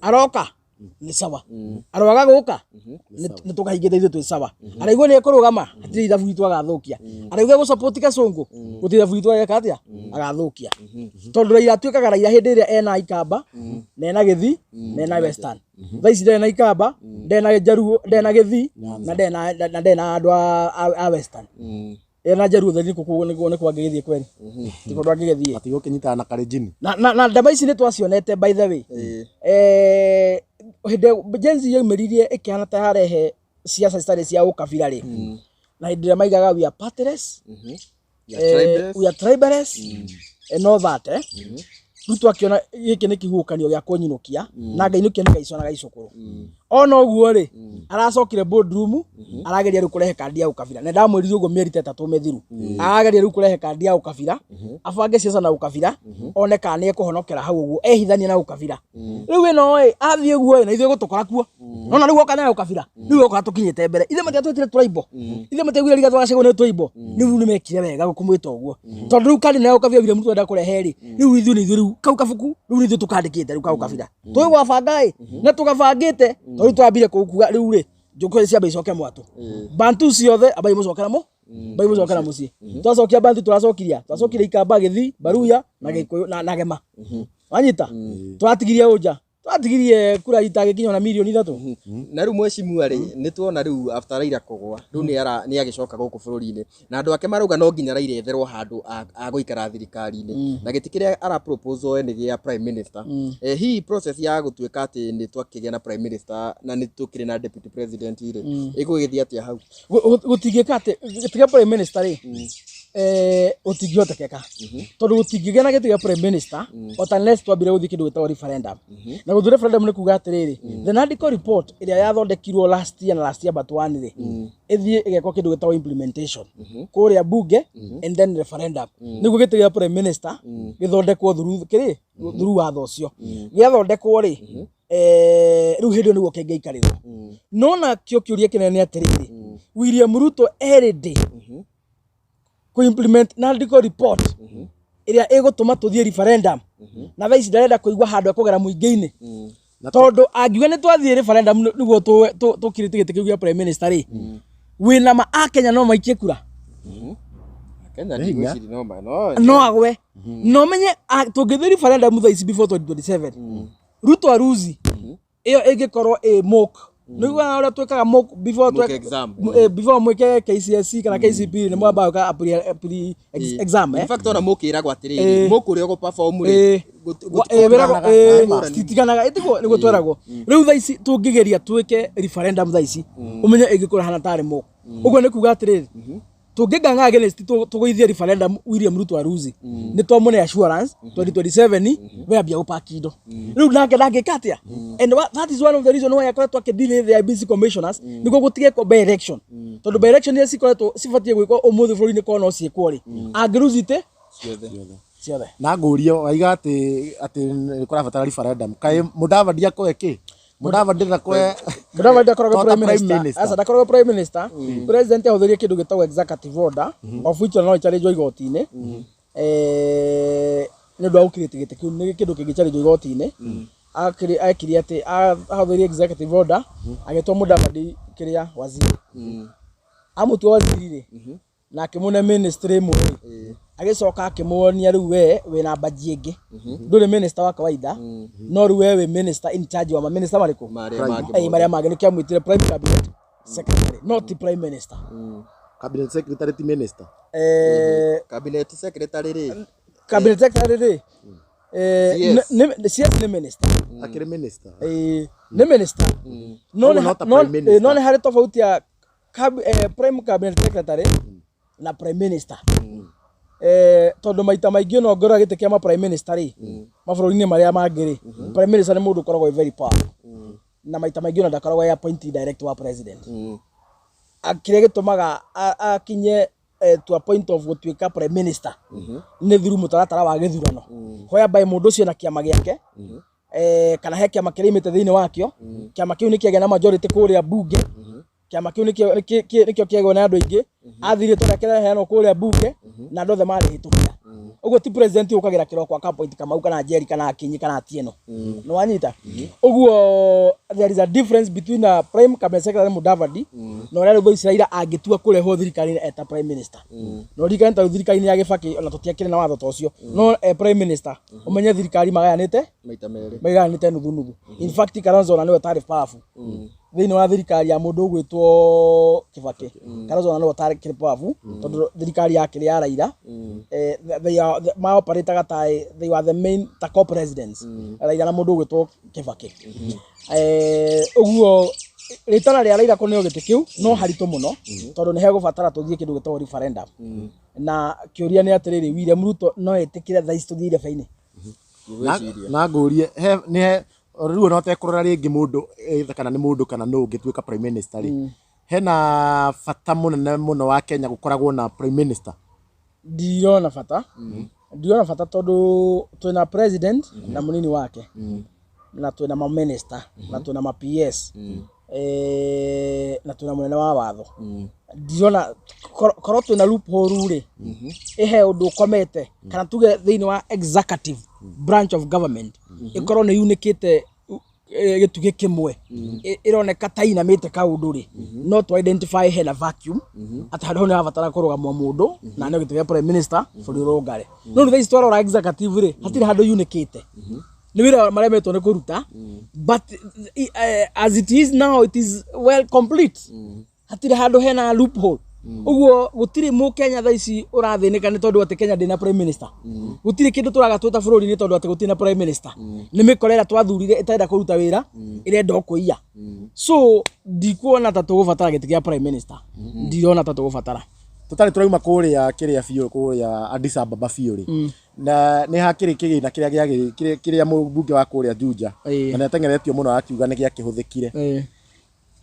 Aroka nĩ sawa, aroaga gũka nĩ tũkahingĩte, ithuĩ twĩ sawa. Araigua nĩ ekũrũgama, hatirĩ ithabu itũ agathũkia. Arauga gũsupport Kasũngũ, gũtirĩ ithabu itũ ageka atĩa agathũkia, tondũ Raila atuĩkaga Raila hĩndĩ ĩrĩa ena Ikamba na ena Gĩthii na ena Western. Thaa ici ndarĩ na Ikamba, ndarĩ na Jaruo, ndarĩ na Gĩthii na ndarĩ na andũ a Western. Ena Jaruo theri nĩkuo nĩkuo angĩgĩthiĩ kweri, ti kũndũ angĩgĩthiĩ. Matigũkĩnyitana na Kalenjin. Na ndama ici nĩ twacionete, by the way, hĩndĩ Gen Z yaumĩririe ĩkĩhana ta yarehe siasa citarĩ cia ũkabira rĩ, na hĩndĩ ĩrĩa maigaga we are partyless, we are tribeless and all that, Ruto akĩona gĩkĩ nĩ kĩhuhũkanio gĩa kũnyinũkia na ngainũkia nĩ gaicũ na gaicũkũrũ. Ona ũguo rĩ, aracokire boardroom, arageria rĩu kũrehe kandi ya ũkabira, na ndamwĩrire ũguo mĩeri ta 3 mĩthiru. Arageria rĩu kũrehe kandi ya ũkabira, abange siasa na ũkabira, one kana nĩ ekũhonokera hau ũguo ehithanie na ũkabira. Rĩu ĩno ĩ athiĩ ũguo ĩ, na ithuĩ gũtũkora kuo nona rĩu oka na ũkabira, rĩu oka tũkinyĩte mbere. Ithe matiatwĩtire tribal, ithe matiaugire Rigathĩ wa Gachagua nĩ tribal. Rĩu nĩ mekire wega kũmwĩta ũguo, tondũ rĩu kandi na ũkabira William Ruto enda kũrehe rĩ, rĩu ithuĩ nĩ ithuĩ rĩu kau kabuku rĩu nĩ ithuĩ tũkandĩkĩte. Rĩu kau kabira tũĩ gwabanga ĩ, na tũgabangĩte, tondũ rĩu twambire kuga rĩu rĩ, njũkũ ciambe icoke mwatũ, bantu ciothe ambai mũcokera mũ bai mũcokera mũciĩ. Twacokia bantu, tũracokiria twacokirie Ikamba, Gĩthii, Baruya na Gĩkũyũ na Gema. Wanyita, tũratigirie ũnja. Twatigirie kura itagĩkinya ona mirioni 3. Na rĩu mheshimiwa rĩ, nĩ tuona rĩu after Raila kũgwa, rĩu nĩ agĩcoka gũkũ bũrũri-inĩ na andũ ake marauga no nginya Raila etherwo handũ agũikara thirikari-inĩ, na gĩtĩ kĩrĩa ara propose oe nĩ gĩa prime minister. Hihi process ya gũtuĩka atĩ nĩ twakĩgĩa na prime minister na nĩ tũkĩrĩ na deputy president rĩ, ĩgũgĩthiĩ atĩa hau? Gũtingĩka atĩ gĩtĩ gĩa prime minister rĩ, gũtingĩhotekeka, tondũ gũtingĩgĩa na gĩtĩ gĩa prime minister ota unless twambire gũthiĩ kĩndũ gĩtagwo referendum. Na gũthiĩ referendum nĩ kuga atĩrĩrĩ, the NADCO report ĩrĩa yathondekirwo last year na last year but one rĩ, ĩthiĩ ĩgekwo kĩndũ gĩtagwo implementation kũrĩa bunge and then referendum, nĩguo gĩtĩ gĩa prime minister gĩthondekwo through kĩrĩ through watho ũcio. Gĩathondekwo rĩ, rĩu hĩndĩ ĩyo nĩguo kĩngĩikarĩrwo. No nakĩo kĩũria kĩnene nĩ atĩrĩrĩ, William Ruto erĩndĩ kũ implement NADCO report ĩrĩa ĩgũtũma tũthiĩ referendum, na thaa ici ndarenda kũigua handũ ekũgera mũingĩ-inĩ, tondũ angiuga nĩ twathiĩ referendum nĩguo tũkirĩte gĩtĩ kĩu gĩa prime minister rĩ, wĩna ma akenya no maikie kura? Kenya. Nĩ hinya. Ndigwĩciria no ma no No agwe no menye tũngĩthiĩ referendum thaa ici before 2027, Ruto aruzi ĩyo ĩngĩkorwo ĩ mock. Nĩguo ũrĩa twĩkaga mock before Mock exam. Before mwĩke KCSE kana KCPE, nĩ mwambaga gwĩka pre exam. In fact, ona mũkĩragwo atĩrĩrĩ, mũkũrĩa ũgũ perform rĩ, wĩragwo Gũtiganaga. Citiganaga ĩtiguo nĩguo tweragwo. Rĩu thaa ici tũngĩgeria twĩke referendum thaa ici, ũmenye ĩngĩkorwo hana tarĩ mock. Ũguo nĩ kuga atĩrĩrĩ, tũngĩng'ang'a against tũgũithie referendum, William Ruto aruzi, nĩ twamũne assurance 2027 we ambia gũpaki indo rĩu, nake ndangĩka atĩa. And that is one of the reason why akoretwo akĩdeal the IEBC commissioners nĩguo gũtigekwo by election, tondũ by election iria cikoretwo cibatiĩ gwĩkwo ũmũthĩ bũrũri-inĩ korwo no ciĩkwo rĩ, angĩruzi ite ciothe. Ciothe. Na ngũrie, waiga atĩ nĩ kũrabatara referendum, kaĩ Mudavadi akwe kĩ? Mudavadi ndakwe? Mudavadi ndakoragwo To ta prime prime minister. Minister. Aca, ndakoragwo prime minister. President ahũthĩrire kĩndũ gĩtagwo executive order, of which no ĩcharĩnjwo igoti-inĩ, nĩ ũndũ wa gũkirĩte gĩtĩ kĩu, nĩ kĩndũ kĩngĩcharĩnjwo igoti-inĩ. Ekire atĩ ahũthĩrire executive order, agĩtua Mudavadi kĩrĩa waziri. Amũtua waziri rĩ, na akĩmũne ministry ĩmwe rĩ, agĩcoka akĩmuonia rĩu we wĩna mbaji ĩngĩ, ndũrĩ minister wa kawaida, no rĩu we wĩ minister in charge wa maminista marĩkũ? Marĩa mangĩ. Marĩa mangĩ nĩkĩo amwĩtire prime cabinet secretary, not prime minister. Cabinet secretary ti minister? Cabinet secretary rĩ? Cabinet secretary rĩ, CS. CS nĩ minister. Akĩrĩ minister. Nĩ minister no Koguo no ta prime minister. No nĩ harĩ tofauti ya prime cabinet secretary na prime minister, tondũ maita maingĩ ona ũngĩrora gĩtĩ kĩa ma prime minister rĩ, mabũrũri-inĩ marĩa mangĩ rĩ, prime minister nĩ mũndũ ũkoragwo wĩ very powerful, na maita maingĩ ona ndakoragwo e appointee direct wa president. Kĩrĩa gĩtũmaga akinye to a point of gũtuĩka prime minister nĩ through mũtaratara wa gĩthurano, whereby mũndũ ũcio na kĩama gĩake, kana he kĩama kĩrĩa imĩte thĩinĩ wakĩo, kĩama kĩu nĩ kĩagĩa na majority kũrĩa bunge, kĩama kĩu nĩkĩo kĩagĩo na andũ aingĩ, athire rĩtwa rĩake rĩaheanwo kũrĩa bunge na andũ othe marĩhĩtũkia. Ũguo ti president ũkagĩra kĩroko aka appoint Kamau kana Njeri kana Akinyi kana Atieno, nĩ wanyita? Ũguo there is a difference between a prime cabinet secretary Mudavadi na ũrĩa rĩu ici Raila angĩtua kũrehwo thirikari-inĩ eta prime minister. Na ũririkane ta rĩu thirikari-inĩ ya Gĩbakĩ ona tũtiakĩrĩ na watho ta ũcio, no prime minister, ũmenye thirikari magayanĩte maita merĩ. Maiganĩte nuthu nuthu. In fact, Kalonzo ona nĩwe ũtarĩ powerful thĩinĩ wa thirikari ya mũndũ ũgwĩtwo Kibaki. Kalonzo ona nĩwe ũtarĩ powerful, tondũ thirikari yakĩrĩ ya Raila, maoperataga ta they were the main ta co-presidents, Raila na mũndũ ũgwĩtwo Kibaki. Ũguo rĩtana rĩa Raila kũneo gĩtĩ kĩu no haritũ mũno, tondũ nĩ hegũbatara tũthiĩ kĩndũ gĩtagwo referendum. Na kĩũria nĩ atĩrĩrĩ, William Ruto no etĩkĩre thaa ici tũthiĩ irebe-inĩ? Ngwĩciria. Na ngũrie, he nĩ he rĩu ona ũtekũrora rĩngĩ mũndũ, either kana nĩ mũndũ kana nũ ũngĩtuĩka prime minister rĩ, hena bata mũnene mũno wa Kenya gũkoragwo na prime minister? Ndirona bata, ndirona bata, tondũ twĩna president na mũnini wake, na twĩna ma minister, na twĩna ma PS, na twĩna mũnene wa watho. Ndirona korwo twĩna loophole rĩ, ĩhe ũndũ ũkomete, kana tuge thĩinĩ wa executive branch of government ĩkorwo nĩ yunĩkĩte gĩtugĩ kĩmwe, ĩroneka ta inamĩte kaũndũ rĩ, no tu identify hena vacuum atĩ handũ hau nĩ habatara kũrũgamwo mũndũ na nĩo gĩtĩ gĩa prime minister bũrũri ũrũngare. No rĩu thaa ici twarora executive rĩ, hatirĩ handũ yunĩkĩte. Nĩ wĩra maremetwo nĩ kũruta, but as it is now, it is well complete. Hatirĩ handũ hena loophole. Ũguo gũtirĩ mũkenya thaa ici ũrathĩnĩka nĩ tondũ atĩ Kenya ndĩna prime minister. Gũtirĩ kĩndũ tũraga twĩ ta bũrũri nĩ tondũ atĩ gũtirĩ na prime minister. Nĩ mĩkora ĩrĩa twathurire ĩtarenda kũruta wĩra, ĩrenda o kũiya. So ndikuona ta tũgũbatara gĩtĩ kĩa prime minister, ndirona ta tũgũbatara. Tũtarĩ tũrauma kũrĩa kĩrĩa biũ, kũrĩa Addis Ababa biũ rĩ, na nĩ hakĩrĩ kĩgĩna kĩrĩa kĩrĩa mũmbunge wa kũrĩa Juja na nĩ ateng'eretio mũno akiuga nĩ gĩakĩhũthĩkire.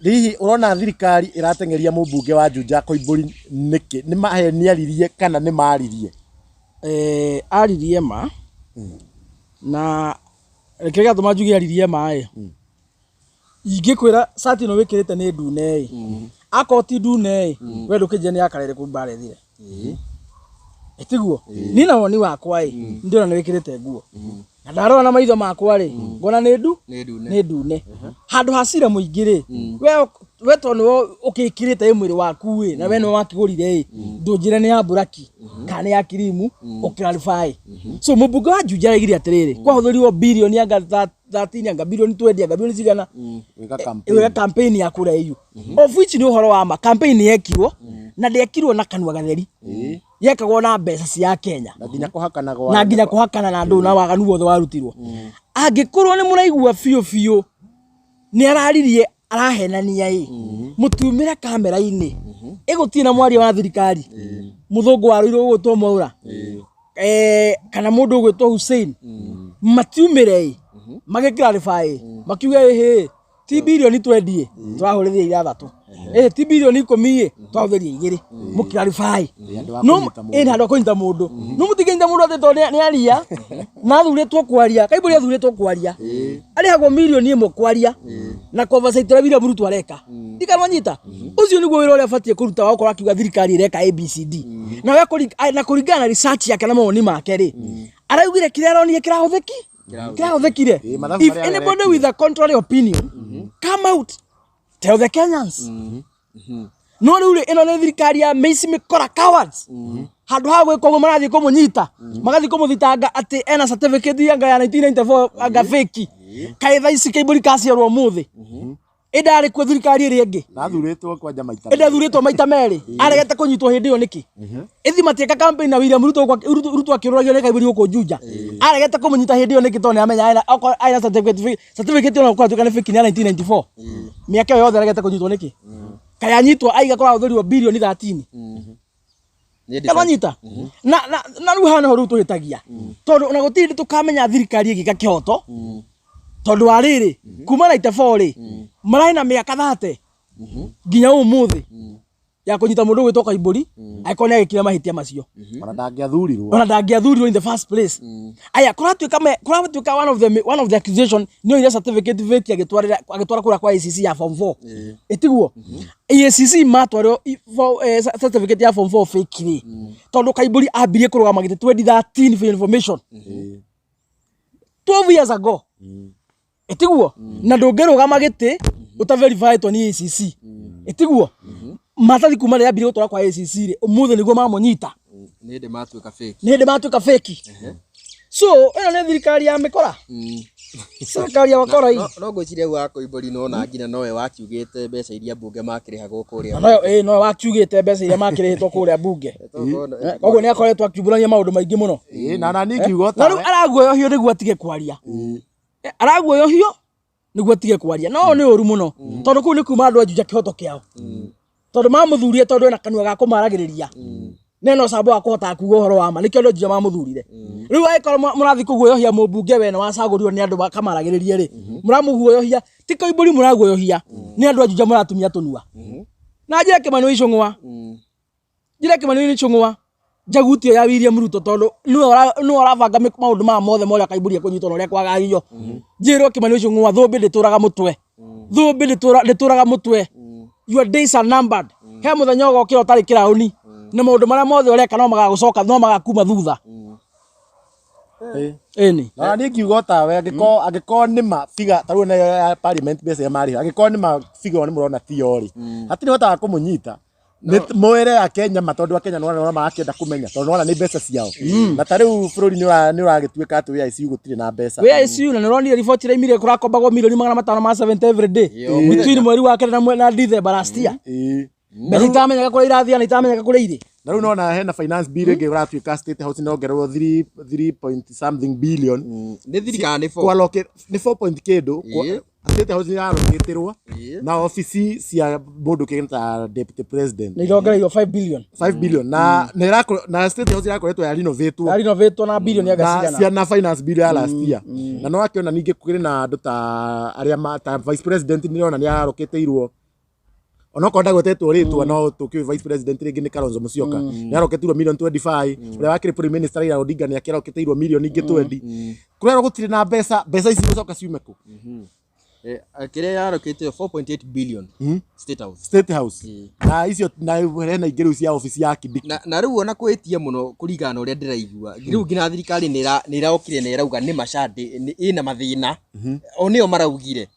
Hihi ũrona thirikari ĩrateng'eria mũmbunge wa Juja Koimbũri nĩkĩ? Nĩ maheni aririe kana nĩ maririe? Aririe ma, na kĩrĩa gĩatũma njuge aririe ma ĩ, ingĩkwĩra cati ĩno wĩkĩrĩte nĩ ndune ĩ, akorwo ti ndune ĩ, we ndũkĩnjĩre nĩ ya karere kũ mbarethire ĩtiguo. Niĩ na woni wakwa ĩ, ndĩrona nĩ wĩkĩrĩte nguo, na ndarora na maitho makwa rĩ, ngona nĩ ndu Nĩ ndune. Nĩ ndune. Handũ ha cira mũingĩ rĩ, we tondũ nĩwe ũkĩkĩrĩte ĩ mwĩrĩ waku ĩ, na we nĩwe wakĩgũrire ĩ, ndũnjĩre nĩ ya mburaki kana nĩ ya kirimu, ũclarify. So mũmbunge wa Juja araigire atĩrĩrĩ, kwahũthĩrirwo birioni anga 13, anga birioni 20, anga birioni cigana Gwĩka campaign. Ĩyo campaign ya kũrĩa EU, of which nĩ ũhoro wa ma. Campaign yekirwo na ndĩekirwo na kanua gatheri, yekagwo na mbeca cia Kenya. Na nginya kũhakana gwa Na nginya kũhakana na andũ na waganu wothe warutirwo. Angĩkorwo nĩ mũraigua biũ biũ nĩ araririe arahenania ĩ, mũtiumĩre kamera-inĩ ĩgũtirĩ na mwaria wa thirikari, mũthũngũ warũirwo ũgwĩtwo Mwaura kana mũndũ ũgwĩtwo Hussein, matiumĩre ĩ magĩ clarify, makiuge ĩhĩ, ti birioni 20 tũrahũrĩria 6, ĩ ti birioni 10 ĩ twahũthĩria 2, mũ clarify. Handũ ha No kũnyita mũndũ. ĩ handũ ha kũnyita mũndũ, no mũtingĩnyita mũndũ atĩ tondũ nĩ aria na athurĩtwo kwaria. Kaimbũri athurĩtwo kwaria, arĩhagwo mirioni 1 kwaria na conversate ũrĩa William Ruto areka. Ndikanwanyita ũcio nĩguo wĩra ũrĩa abatiĩ kũruta wa gũkorwo akiuga thirikari ĩreka ABCD, na we na kũringana na research yake na mawoni make rĩ, araugire kĩrĩa aronire kĩrahũthĩki kĩrahũthĩkire. Ĩ, mathabu If marĩa anybody with a contrary opinion, come out, tell the Kenyans. No rĩu rĩ, ĩno nĩ thirikari ya mĩici, mĩkora, cowards. Handũ ha gwĩka ũguo, marathiĩ kũmũnyita, magathiĩ kũmũthitanga atĩ ena certificate anga ya 1994, anga fake. Kaĩ thaa ici Kaimbũri kaciarwo ũmũthĩ ĩndarĩ kuo thirikari ĩrĩa ĩngĩ? Nathurĩtwo kwanja maita Ĩndĩ athurĩtwo maita merĩ, aregete kũnyitwo hĩndĩ ĩyo nĩkĩ? Ĩthi matiĩka campaign na William Ruto Ruto akĩũrũragio nĩ Kaimbũri gũkũ Juja. Aregete kũmũnyita hĩndĩ ĩyo nĩkĩ? Tondũ nĩamenya okorwo arĩ na certificate ona gũkorwo atuĩka nĩ fake, nĩ ya 1994. Mĩaka ĩyo yothe aregete kũnyitwo nĩkĩ? Kaĩ anyitwo aiga kũrahũthĩrirwo birioni 13? Nĩ ndĩ- Kamanyita na rĩu haha nĩho rĩu tũhĩtagia, tondũ ona gũtirĩ hĩndĩ tũkamenya thirikari ĩgĩka kĩhoto, tondũ wa rĩrĩ, kuma 94 rĩ, mararĩ na mĩaka 30 nginya ũmũthĩ ya kũnyita mũndũ ũgwĩtwo Kaimbũri angĩkorwo nĩ agĩkire mahĩtia macio. Ona ndangĩathurirwo. Ona ndangĩathurirwo in the first place. Aya kũratuĩka one of the accusation nĩ oire certificate fake, agĩtwarĩra, agĩtwara kũrĩa kwa ACC ya form 4. Ĩtiguo ACC matwarĩrwo certificate ya form 4 fake rĩ, tondũ Kaimbũri ambirie kũrũgama gĩtĩ 2013, for information, 12 years ago. Ĩtiguo na ndũngĩrũgama gĩtĩ ũtaverifyĩtwo nĩ ACC. Ĩtiguo maratathi kuma rĩrĩa ambirie gũtwara kwa ACC rĩ, ũmũthĩ nĩguo mamũnyita. Nĩ hĩndĩ matuĩka fake. Nĩ hĩndĩ matuĩka fake. So ĩno nĩ thirikari ya mĩkora, thirikari ya wakora. No ngwĩciria hau wa Koimbũri nona nginya nowe wakiugĩte mbeca iria mbunge makĩrĩhagwo kũrĩa. Noyo ĩ noyo wakiugĩte mbeca iria makĩrĩhĩtwo kũrĩa mbunge. Koguo nĩ akoretwo akiumbũrania maũndũ maingĩ mũno. Ĩ, na nani ngiuga Na rĩu araguoyohio nĩguo atige kwaria. Araguoyohio nĩguo atige kwaria, no nĩ ũru mũno, tondũ kũu nĩ kuma andũ a Juja kĩhoto kĩao, tondũ mamũthurire tondũ ena kanua ga kũmaragĩrĩria nena ũcamba wa kũhotaga kuga ũhoro wa ma. Nĩkĩo andũ a Juja mamũthurire. Rĩu angĩkorwo mũrathiĩ kũguoyohia mũmbunge wene wacagũrirwo nĩ andũ makamaragĩrĩrie rĩ, mũramũguoyohia ti Koimbũri, mũraguoyohia nĩ andũ a Juja, mũratumia tũnua. Na njĩra Kĩmani wa Icũng'wa, njĩra Kĩmani wa Icũng'wa, njaguti ĩyo ya William Ruto, tondũ nĩwe ũrabanga maũndũ maya mothe ma ũrĩa Kaimbũri ekũnyitwo na ũrĩa kwagagio. Njĩrwo Kĩmani wa Icũng'wa, thũmbĩ ndĩtũraga mũtwe, thũmbĩ ndĩtũraga mũtwe. Your days are numbered. He mũthenya ũgokĩra ũtarĩ kĩraũni, na maũndũ marĩa mothe ũreka no magagũcoka, no magakuma thutha. Ĩni. Na niĩ ngiuga otawe, angĩkorwo nĩ ma figure ta rĩu nayo ya parliament, mbeca iria marĩha, angĩkorwo nĩ ma figure ĩyo nĩ mũrona tiyo rĩ, hatirĩ hotaga kũmũnyita. Nĩ mwĩre akenya ma tondũ akenya nĩwona marakĩenda kũmenya tondũ nĩwona nĩ mbeca ciao na ta rĩu bũrũri nĩ ũragĩtuĩka atĩ wĩ ICU gũtirĩ na mbeca. Wĩ ICU na nĩũronire riboti ĩrĩa imire kũrakombagwo milioni 500 ma 70 every day Yo. Between mweri wa kerĩ na December last year. Mbeca itamenyeka kũrĩa irathiĩ na itamenyeka kũrĩa irĩ. Na rĩu nona hena finance bill ĩngĩ ũratuĩka State House nĩongererwo 3 3 point something billion. Nĩ thirikari nĩ 4. Kwallocate nĩ 4 point kĩndũ. State House nĩyarokĩtĩrwo na obici cia mũndũ kĩngĩ ta deputy president. Nĩ irongereirwo 5 billion. 5 billion na State House irakoretwo ya renovatwo. Yarinovatwo na bilioni anga Na cigana. ciana finance bill ya last year na no akĩona ningĩ kũrĩ na andũ ta arĩa ta vice president nĩrona nĩ arokĩtĩirwo onokorwo ndagwetetwo rĩtwa no tũkĩũĩ vice president rĩngĩ nĩ Kalonzo Musyoka nĩ arokĩtĩirwo milioni 25 ũrĩa wakĩrĩ prime minister Raila Odinga nĩ akĩrokĩtĩirwo milioni ingĩ 20 kũrerwo gũtirĩ na mbeca mbeca ici gũcoka ciume kũ. Kĩrĩa yarokĩtio 4.8 billion State House. State House na icio na hena ingĩ rĩu cia obici ya Kindiki. Na rĩu ona kwĩtia mũno kũringana na ũrĩa ndĩraigua rĩu nginya thirikari nĩ ĩraokire na ĩrauga nĩ ma SHA ĩna mathĩna o nĩo maraugire.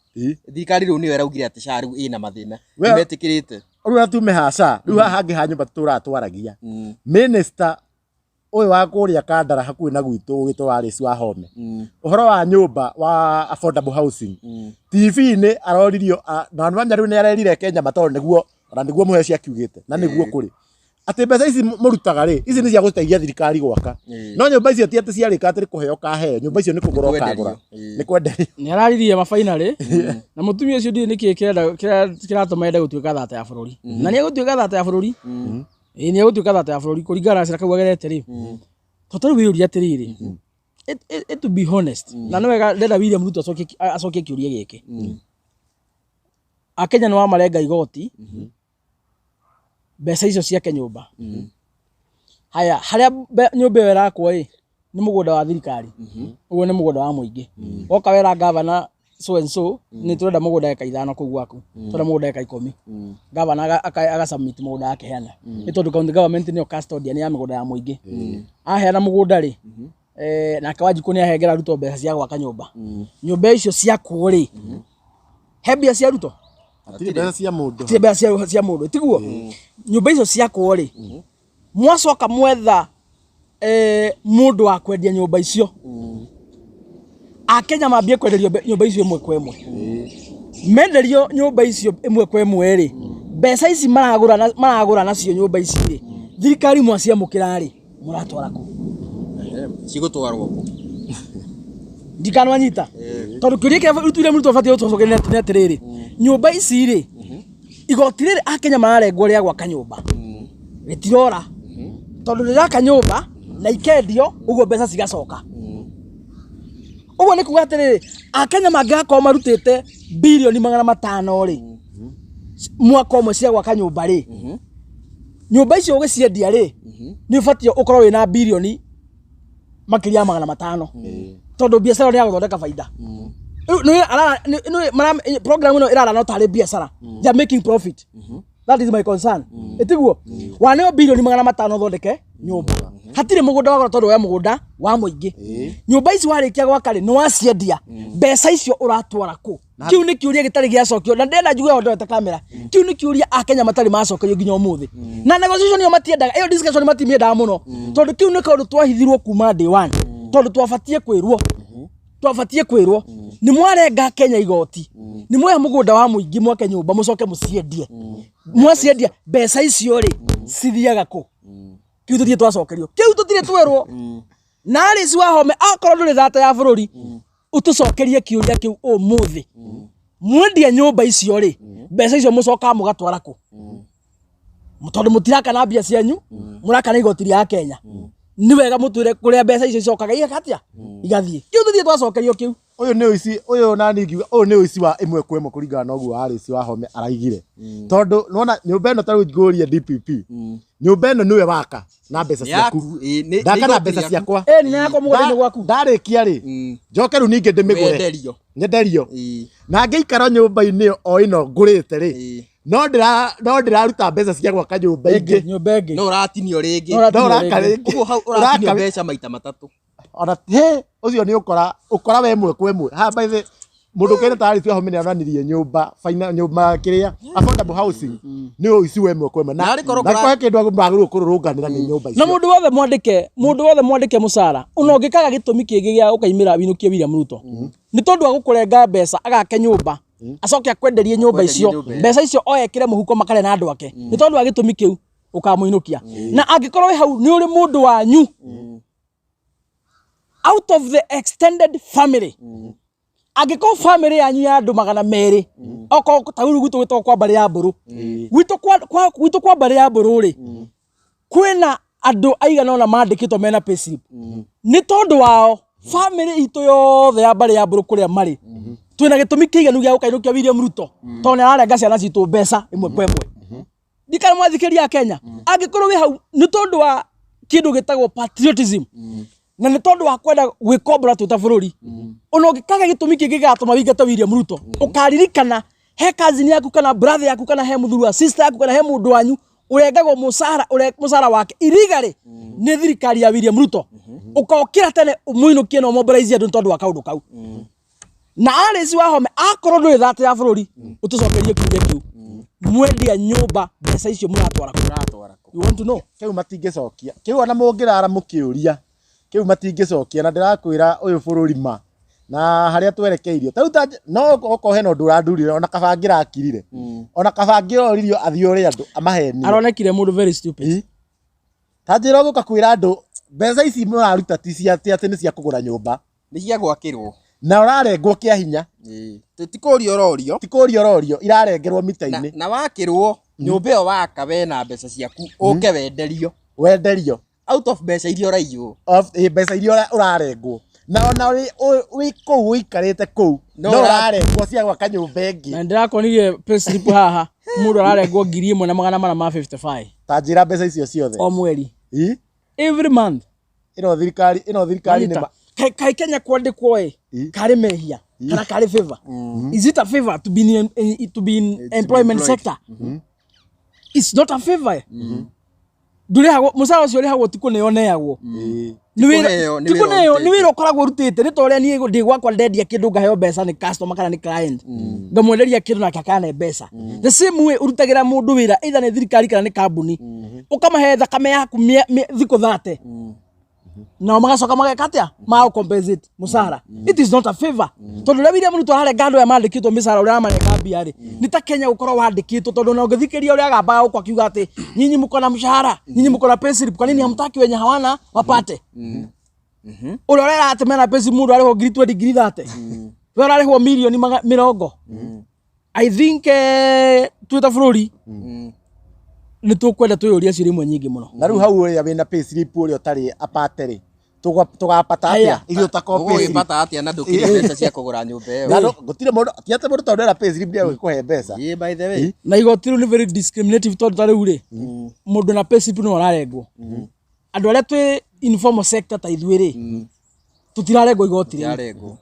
Thirikari rĩu nĩyo ĩraugire atĩ SHA rĩu ĩna mathĩna nĩmetĩkĩrĩte. Rĩu na tume ha SHA rĩu haha hangĩ ha nyũmba tũtũraga twaragia minister ũyũ wa kũrĩa Kandara hakuhĩ na gwitũ ũgĩtwo Alice Wahome ũhoro wa nyũmba wa affordable housing TV-inĩ aroririo na nĩwamenya rĩu nĩarerire Kenya ma tondũ nĩguo ona nĩguo Mũheci akiugĩte na nĩguo kũrĩ atĩ mbeca ici mũrutaga rĩ ici nĩ cia gũteithia thirikari gwaka no nyũmba icio ti atĩ ciarĩka atĩ nĩ kũheo ũkaheo nyũmba icio nĩ kũgũra ũkagũra nĩ kwenderio. Nĩ araririe mabainarĩ na mũtumia ũcio ndiũĩ nĩkĩĩ kĩratũma ende gũtuĩka thata ya bũrũri na nĩ egũtuĩka thata ya bũrũri ĩĩ nĩ egũtuĩka thata ya bũrũri kũringana na cira kau agerete rĩ tondũ rĩu wĩyũrie atĩrĩrĩ to be honest na nĩ wega ndĩrenda William Ruto acokie kĩũria gĩkĩ. Akenya nĩ wamarenga igoti mbeca icio ciake nyũmba haya harĩa nyũmba ĩyo ĩrakwo ĩ nĩ mũgũnda wa thirikari ũguo nĩ mũgũnda wa mũingĩ woka wera gavana so and so nĩ tũrenda mũgũnda eka 5 kũu gwaku tũrenda mũgũnda eka 10 gavana agasubmit mũgũnda akeheana nĩ tondũ county government nĩyo custodian ya mĩgũnda ya mũingĩ aheana mũgũnda rĩ nake Wanjikũ nĩ ahengera Ruto mbeca cia gwaka nyũmba nyũmba icio ciakwo rĩ he mbia cia Ruto Hatirĩ mbeca cia mũndũ hatirĩ mbeca cia mũndũ tiguo nyũmba icio ciakwo rĩ mwacoka mwetha mũndũ wa kwendia nyũmba icio Akenya mambie kwenderio nyũmba icio ĩmwe kwa ĩmwe menderio nyũmba icio ĩmwe kwa ĩmwe rĩ mbeca ici maragũra nacio nyũmba ici rĩ thirikari mwaciamũkĩra rĩ mũratwara kũ cigũtwarwo kũ ndikanwanyita tondũ kĩũria kĩrĩa William Ruto abatiĩ gũtũcokeria nĩ atĩrĩrĩ nyũmba ici rĩ igoti rĩrĩ Akenya mararengwo rĩa gwaka nyũmba rĩtirora tondũ rĩraka nyũmba na ikendio ũguo mbeca cigacoka ũguo nĩ kuga atĩrĩrĩ Akenya mangĩgakorwo marutĩte bilioni 500 rĩ mwaka ũmwe cia gwaka nyũmba rĩ nyũmba icio ũgĩciendia rĩ nĩ ũbatiĩ ũkorwo wĩna bilioni makĩria ya 500 tondũ biacara nĩ ya gũthondeka baida. Program ĩno ĩrarana tarĩ biacara they are making profit that is my concern ĩtiguo waneo bilioni 500 ũthondeke nyũmba hatirĩ mũgũnda wagũra tondũ we mũgũnda wa mũingĩ nyũmba ici warĩkia gwaka rĩ nĩ waciendia mbeca icio ũratwara kũ kĩu nĩ kĩũria gĩtarĩ gĩacokio na ndĩrenda njuge ndorete kamera kĩu nĩ kĩũria Akenya matarĩ macokerio nginya ũmũthĩ na negotiation ĩyo matiendaga ĩyo discussion matimĩendaga mũno tondũ kĩu nĩ kaũndũ twahithirwo kuma day one tondũ twabatiĩ kwĩrwo nĩ mwarenga Kenya igoti nĩ mwoya mũgũnda wa mũingĩ mwake nyũmba mũcoke mũciendie mwaciendia mbeca icio rĩ cithiaga kũ kĩu tũtirĩ twacokerio kĩu tũtirĩ twerwo na Alice Wahome akorwo ndũrĩ thata ya bũrũri ũtũcokerie kĩũria kĩu ũmũthĩ mwendia nyũmba icio rĩ mbeca icio mũcokaga mũgatwara kũ tondũ mũtiraka na mbia cianyu mũraka na igoti rĩa Kenya nĩ wega mũtwĩre kũrĩa mbeca icio icokaga igeka atĩa igathiĩ kĩu tũtirĩ twacokerio kĩu ũyũ nĩ ũici ũyũ nani ingiuga ũyũ nĩ ũici wa ĩmwe kwa ĩmwe kũringana na ũguo Alice Wahome araigire tondũ nĩwona nyũmba ĩno ta rĩu ngũrie DPP nyũmba ĩno nĩwe waka na mbeca ciaku ndaka na mbeca ciakwa ĩni na yakwa mũgũnda-inĩ gwaku ndarĩkia rĩ njoke rĩu ningĩ ndĩmĩgũre nyenderio na ngĩikara nyũmba-inĩ o ĩno ngũrĩte rĩ no ndĩraruta mbeca cia gwaka nyũmba ĩngĩ nyũmba ĩngĩ no ũratinio rĩngĩ no ũraka rĩngĩ ũguo hau ũratinio mbeca maita matatũ ona he ũcio nĩ ũkora we ĩmwe kwa ĩmwe haha by the Mũndũ kene ta Alice Wahome nĩaronanirie nyũmba faina nyũmba kĩrĩa affordable housing nĩ ũici wa ĩmwe kwa ĩmwe na Na arĩ korwo na kũra- kũhe kĩndũ magĩrĩirwo kũrũrũnganĩra nĩ nyũmba Na icio. mundu wothe mwandike, mundu wothe mwandike mucara ona ũngĩkaga gĩtũmi kĩngĩ gĩa ũkaimĩra winũkie William Ruto nĩ tondũ wa gũkũrenga mbeca agake nyũmba acoke akwenderie nyũmba Akwenderie icio, nyũmba ĩyo. mbeca icio oekĩre mũhuko makare na andũ ake, nĩ tondũ wa gĩtũmi kĩu ũkamũinũkia. Na angĩkorwo wĩ hau nĩ ũrĩ mũndũ wanyu out of the extended family, angĩkorwo family yanyu ya andũ 200, okorwo ta rĩu gwitũ gwĩtagwo kwa mbarĩ ya mbũrũ, gwitũ gwitũ kwa mbarĩ ya mbũrũ rĩ, kwĩna andũ aigana ũna mandĩkĩtwo mena payslip. Nĩ tondũ wao family itũ yothe ya mbarĩ ya mbũrũ kũrĩa marĩ twĩna gĩtũmi kĩiganu gĩa gũkainũkia William Ruto, tondũ nĩ ararenga ciana citũ mbeca ĩmwe kwa ĩmwe. Ndikana mwathikĩria a Kenya, angĩkorwo wĩ hau nĩ tondũ wa kĩndũ gĩtagwo patriotism na nĩ tondũ wa kwenda gwĩkombora twĩ ta bũrũri, ona ũngĩkaga gĩtũmi kĩngĩ gĩgatũma wĩingate William Ruto, ũkaririkana he cousin yaku kana brother yaku kana he mũthuri wa sister yaku kana he mũndũ wanyu ũrengagwo mũcara mũcara wake illegally nĩ thirikari ya William Ruto, ũkokĩra tene ũmũinũkie na ũmobilize andũ nĩ tondũ wa kaũndũ kau. Na Alice Wahome, akorwo ndũrĩ thate ya bũrũri, ũtũcokerie kĩũria kĩu, mwendia nyũmba mbeca icio mũratwara kũ? Ũratwara kũ? You want to know? Kĩu matingĩcokia kĩu, ona mũngĩrara mũkĩũria kĩu matingĩcokia. Na ndĩrakwĩra ũyũ bũrũri ma na harĩa twerekeirio ta rĩu no okorwo hena ũndũ ũrandurire, ona kaba ngĩrakirire, ona kaba ngĩroririo athiĩ ũrĩa andũ amahenie. Aronekire mũndũ very stupid. Ĩ? Ta njĩra ũgũka kwĩra andũ mbeca ici mũraruta ti cia ti atĩ nĩ cia kũgũra nyũmba, Nĩ cia gwakĩrwo. Na ũrarengwo kĩa hinya. Ti kũrio ũrorio. Ti kũrio ũrorio, irarengerwo mita-inĩ. Na wakĩrwo nyũmba ĩyo waka we na mbeca ciaku ũke wenderio wenderio out of mbeca iria ũraiywo. Of mbeca iria ũrarengwo, na ona wĩ kũu ũikarĩte kũu No no ũrarengwo cia gwaka nyũmba ĩngĩ. Na ndĩrakonirie payslip haha, mũndũ ararengwo 1455 Ta njĩra mbeca icio ciothe o mweri. Ĩ? Every month. Ĩno thirikari nĩ Kaĩ Kenya kwandĩkwo ĩ Ĩ? karĩ mehia kana karĩ favor? Is it a favor to be in employment employed. sector? It's not a favor. Ndũrĩhagwo mũcara ũcio, ũrĩhagwo ti kũneo neagwo. Nĩ wĩra. Kũneo, nĩ Ti wĩra kũneo, nĩ ũrutĩte. wĩra ũkoragwo ũrutĩte. Nĩ ta ũrĩa niĩ ndĩ gwakwa ndendia kĩndũ ngaheo mbeca nĩ customer kana nĩ client, ngamwenderia kĩndũ nake akane mbeca. The same way ũrutagĩra mũndũ wĩra, either nĩ thirikari kana nĩ kambuni, ũkamahe thakame yaku thikũ 30, nao magacoka mageka atĩa? Magũ compensate mũcara. It is not a favor, tondũ ũrĩa William Ruto ararenga andũ aya mandĩkĩtwo mĩcara, ũrĩa aramarenga mbia rĩ, nĩ ta Kenya gũkorwo wandĩkĩtwo. Tondũ na ũngĩthikĩrĩria ũrĩa agambaga gũkũ akiuga atĩ nyinyi mko na mshahara, nyinyi mko na payslip, kwa nini hamtaki wenye hawana wapate? Ũrĩa ũrera atĩ mena payslip, mũndũ arĩhwo 20,000, 30,000, we ũrarĩhwo mirioni 80. I think twĩ ta bũrũri nĩ tũkwenda twĩyũria ciũria imwe nyingĩ mũno. Na rĩu hau ũrĩa wĩna payslip, ũrĩa ũtarĩ apate rĩ, tũgapata atĩa Haya. ithuĩ ũtakorwo payslip? Ũgũgĩpata atĩa na ndũkĩrĩ mbeca cia kũgũra nyũmba ĩyo? Na gũtirĩ mũndũ, ti atĩ mũndũ tondũ ena payslip nĩ egũkũhe mbeca. Ĩ, by the way. Na igoti rĩu nĩ very discriminative, tondũ ta rĩu rĩ, mũndũ na payslip no ararengwo. Andũ arĩa twĩ informal sector ta ithuĩ rĩ, tũtirarengwo igoti rĩu. Yarengwo.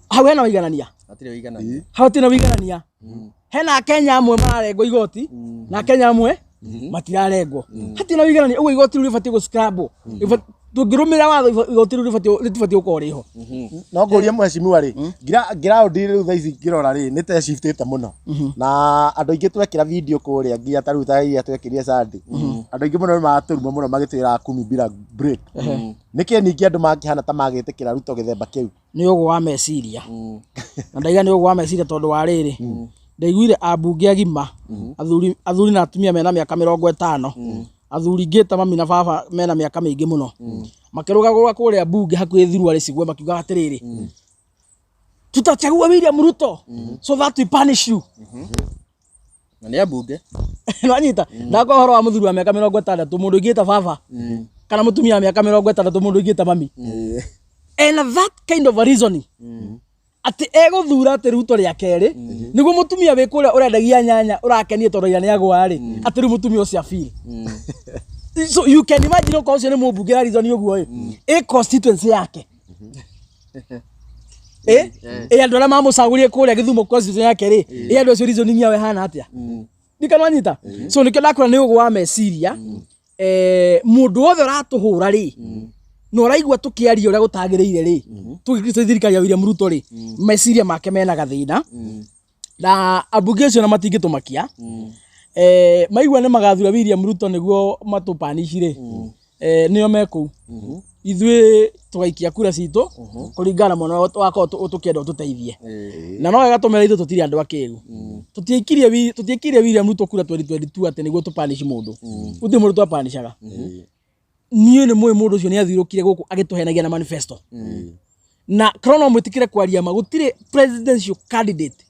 Hau hena wĩiganania? Hatirĩ ũiganania. Hau hatirĩ na wĩiganania. Hena Akenya amwe mararengwo igoti na Akenya amwe matirarengwo. Hatirĩ na wĩiganania. Ũguo igoti rĩu rĩbatiĩ gũ-scrabble. Tũngĩrũmĩrĩra watho, igoti rĩu rĩtibatiĩ gũkorwo rĩho. No ngũrie mheshimiwa rĩ, ground rĩu thaa ici ngĩrora rĩ, nĩ te shiftĩte mũno na andũ aingĩ twekĩra video kũrĩa, nginya ta rĩu ta iria twekĩrire Sunday, andũ aingĩ mũno nĩ maratũruma mũno magĩtwĩra kumi bila break. Nĩkĩ ningĩ andũ makĩhana ta magĩtĩkĩra Ruto gĩthemba kĩu? Nĩ ũgũ wa meciria, na ndaiga nĩ ũgũ wa meciria tondũ wa rĩrĩ, ndaiguire ambunge agima, athuri na atumia mena mĩaka 50, athuri ngĩta mami na baba mena mĩaka mĩingĩ mũno, makĩrũgagũra kũrĩa mbunge hakuhĩ thirua rĩcigwe, makiuga atĩrĩrĩ, "Tutachagua William Ruto so that we punish you." Na nĩ ambunge. Nwanyita ndakwa ũhoro wa mũthuri wa mĩaka 60, mũndũ ingĩta baba, kana mũtumia wa mĩaka 60, mũndũ ingĩta mami, ena that kind of a reasoning atĩ egũthura atĩ Ruto rĩa kerĩ nĩguo mũtumia wĩ kũrĩa ũrendagia nyanya ũrakenie tondũ ira nĩagũa rĩ, atĩ rĩu mũtumia ũcio afeel. So you can imagine, okorwo ũcio nĩ mũmbunge wa reason ũguo ĩ, ĩ constituency yake ĩ andũ arĩa mamũcagũrire kũrĩa Gĩthumo, constituency yake rĩ, ĩ andũ acio reasoning yao ĩhana atĩa? Ndikanwanyita. So nĩkĩo ndakwĩra nĩ ũgũ wa meciria. Mũndũ wothe ũratũhũra rĩ, Na ũraigua tũkĩaria ũrĩa gũtagĩrĩire rĩ, tũgĩkristo thirikari ya William Ruto rĩ, meciria make mena gathĩna. Na ambunge acio na matingĩtũmakia. Maigua nĩ magathura William Ruto nĩguo matũpanici rĩ, nĩo me kũu. Ithuĩ tũgaikia kura citũ kũringana na mwena wakorwo tũkĩenda ũtũteithie. Na no wega tũmere ithuĩ tũtirĩ andũ akĩgu. Tũtiaikirie William Ruto kura 2022 atĩ nĩguo tũpanici mũndũ. Gũtirĩ mũndũ twapanishaga. Niĩ nĩ mũĩ mũndũ ũcio nĩ athiũrũkire gũkũ agĩtũhenagia na manifesto. Na korwo no mwĩtĩkĩre kwaria ma, gũtirĩ presidential candidate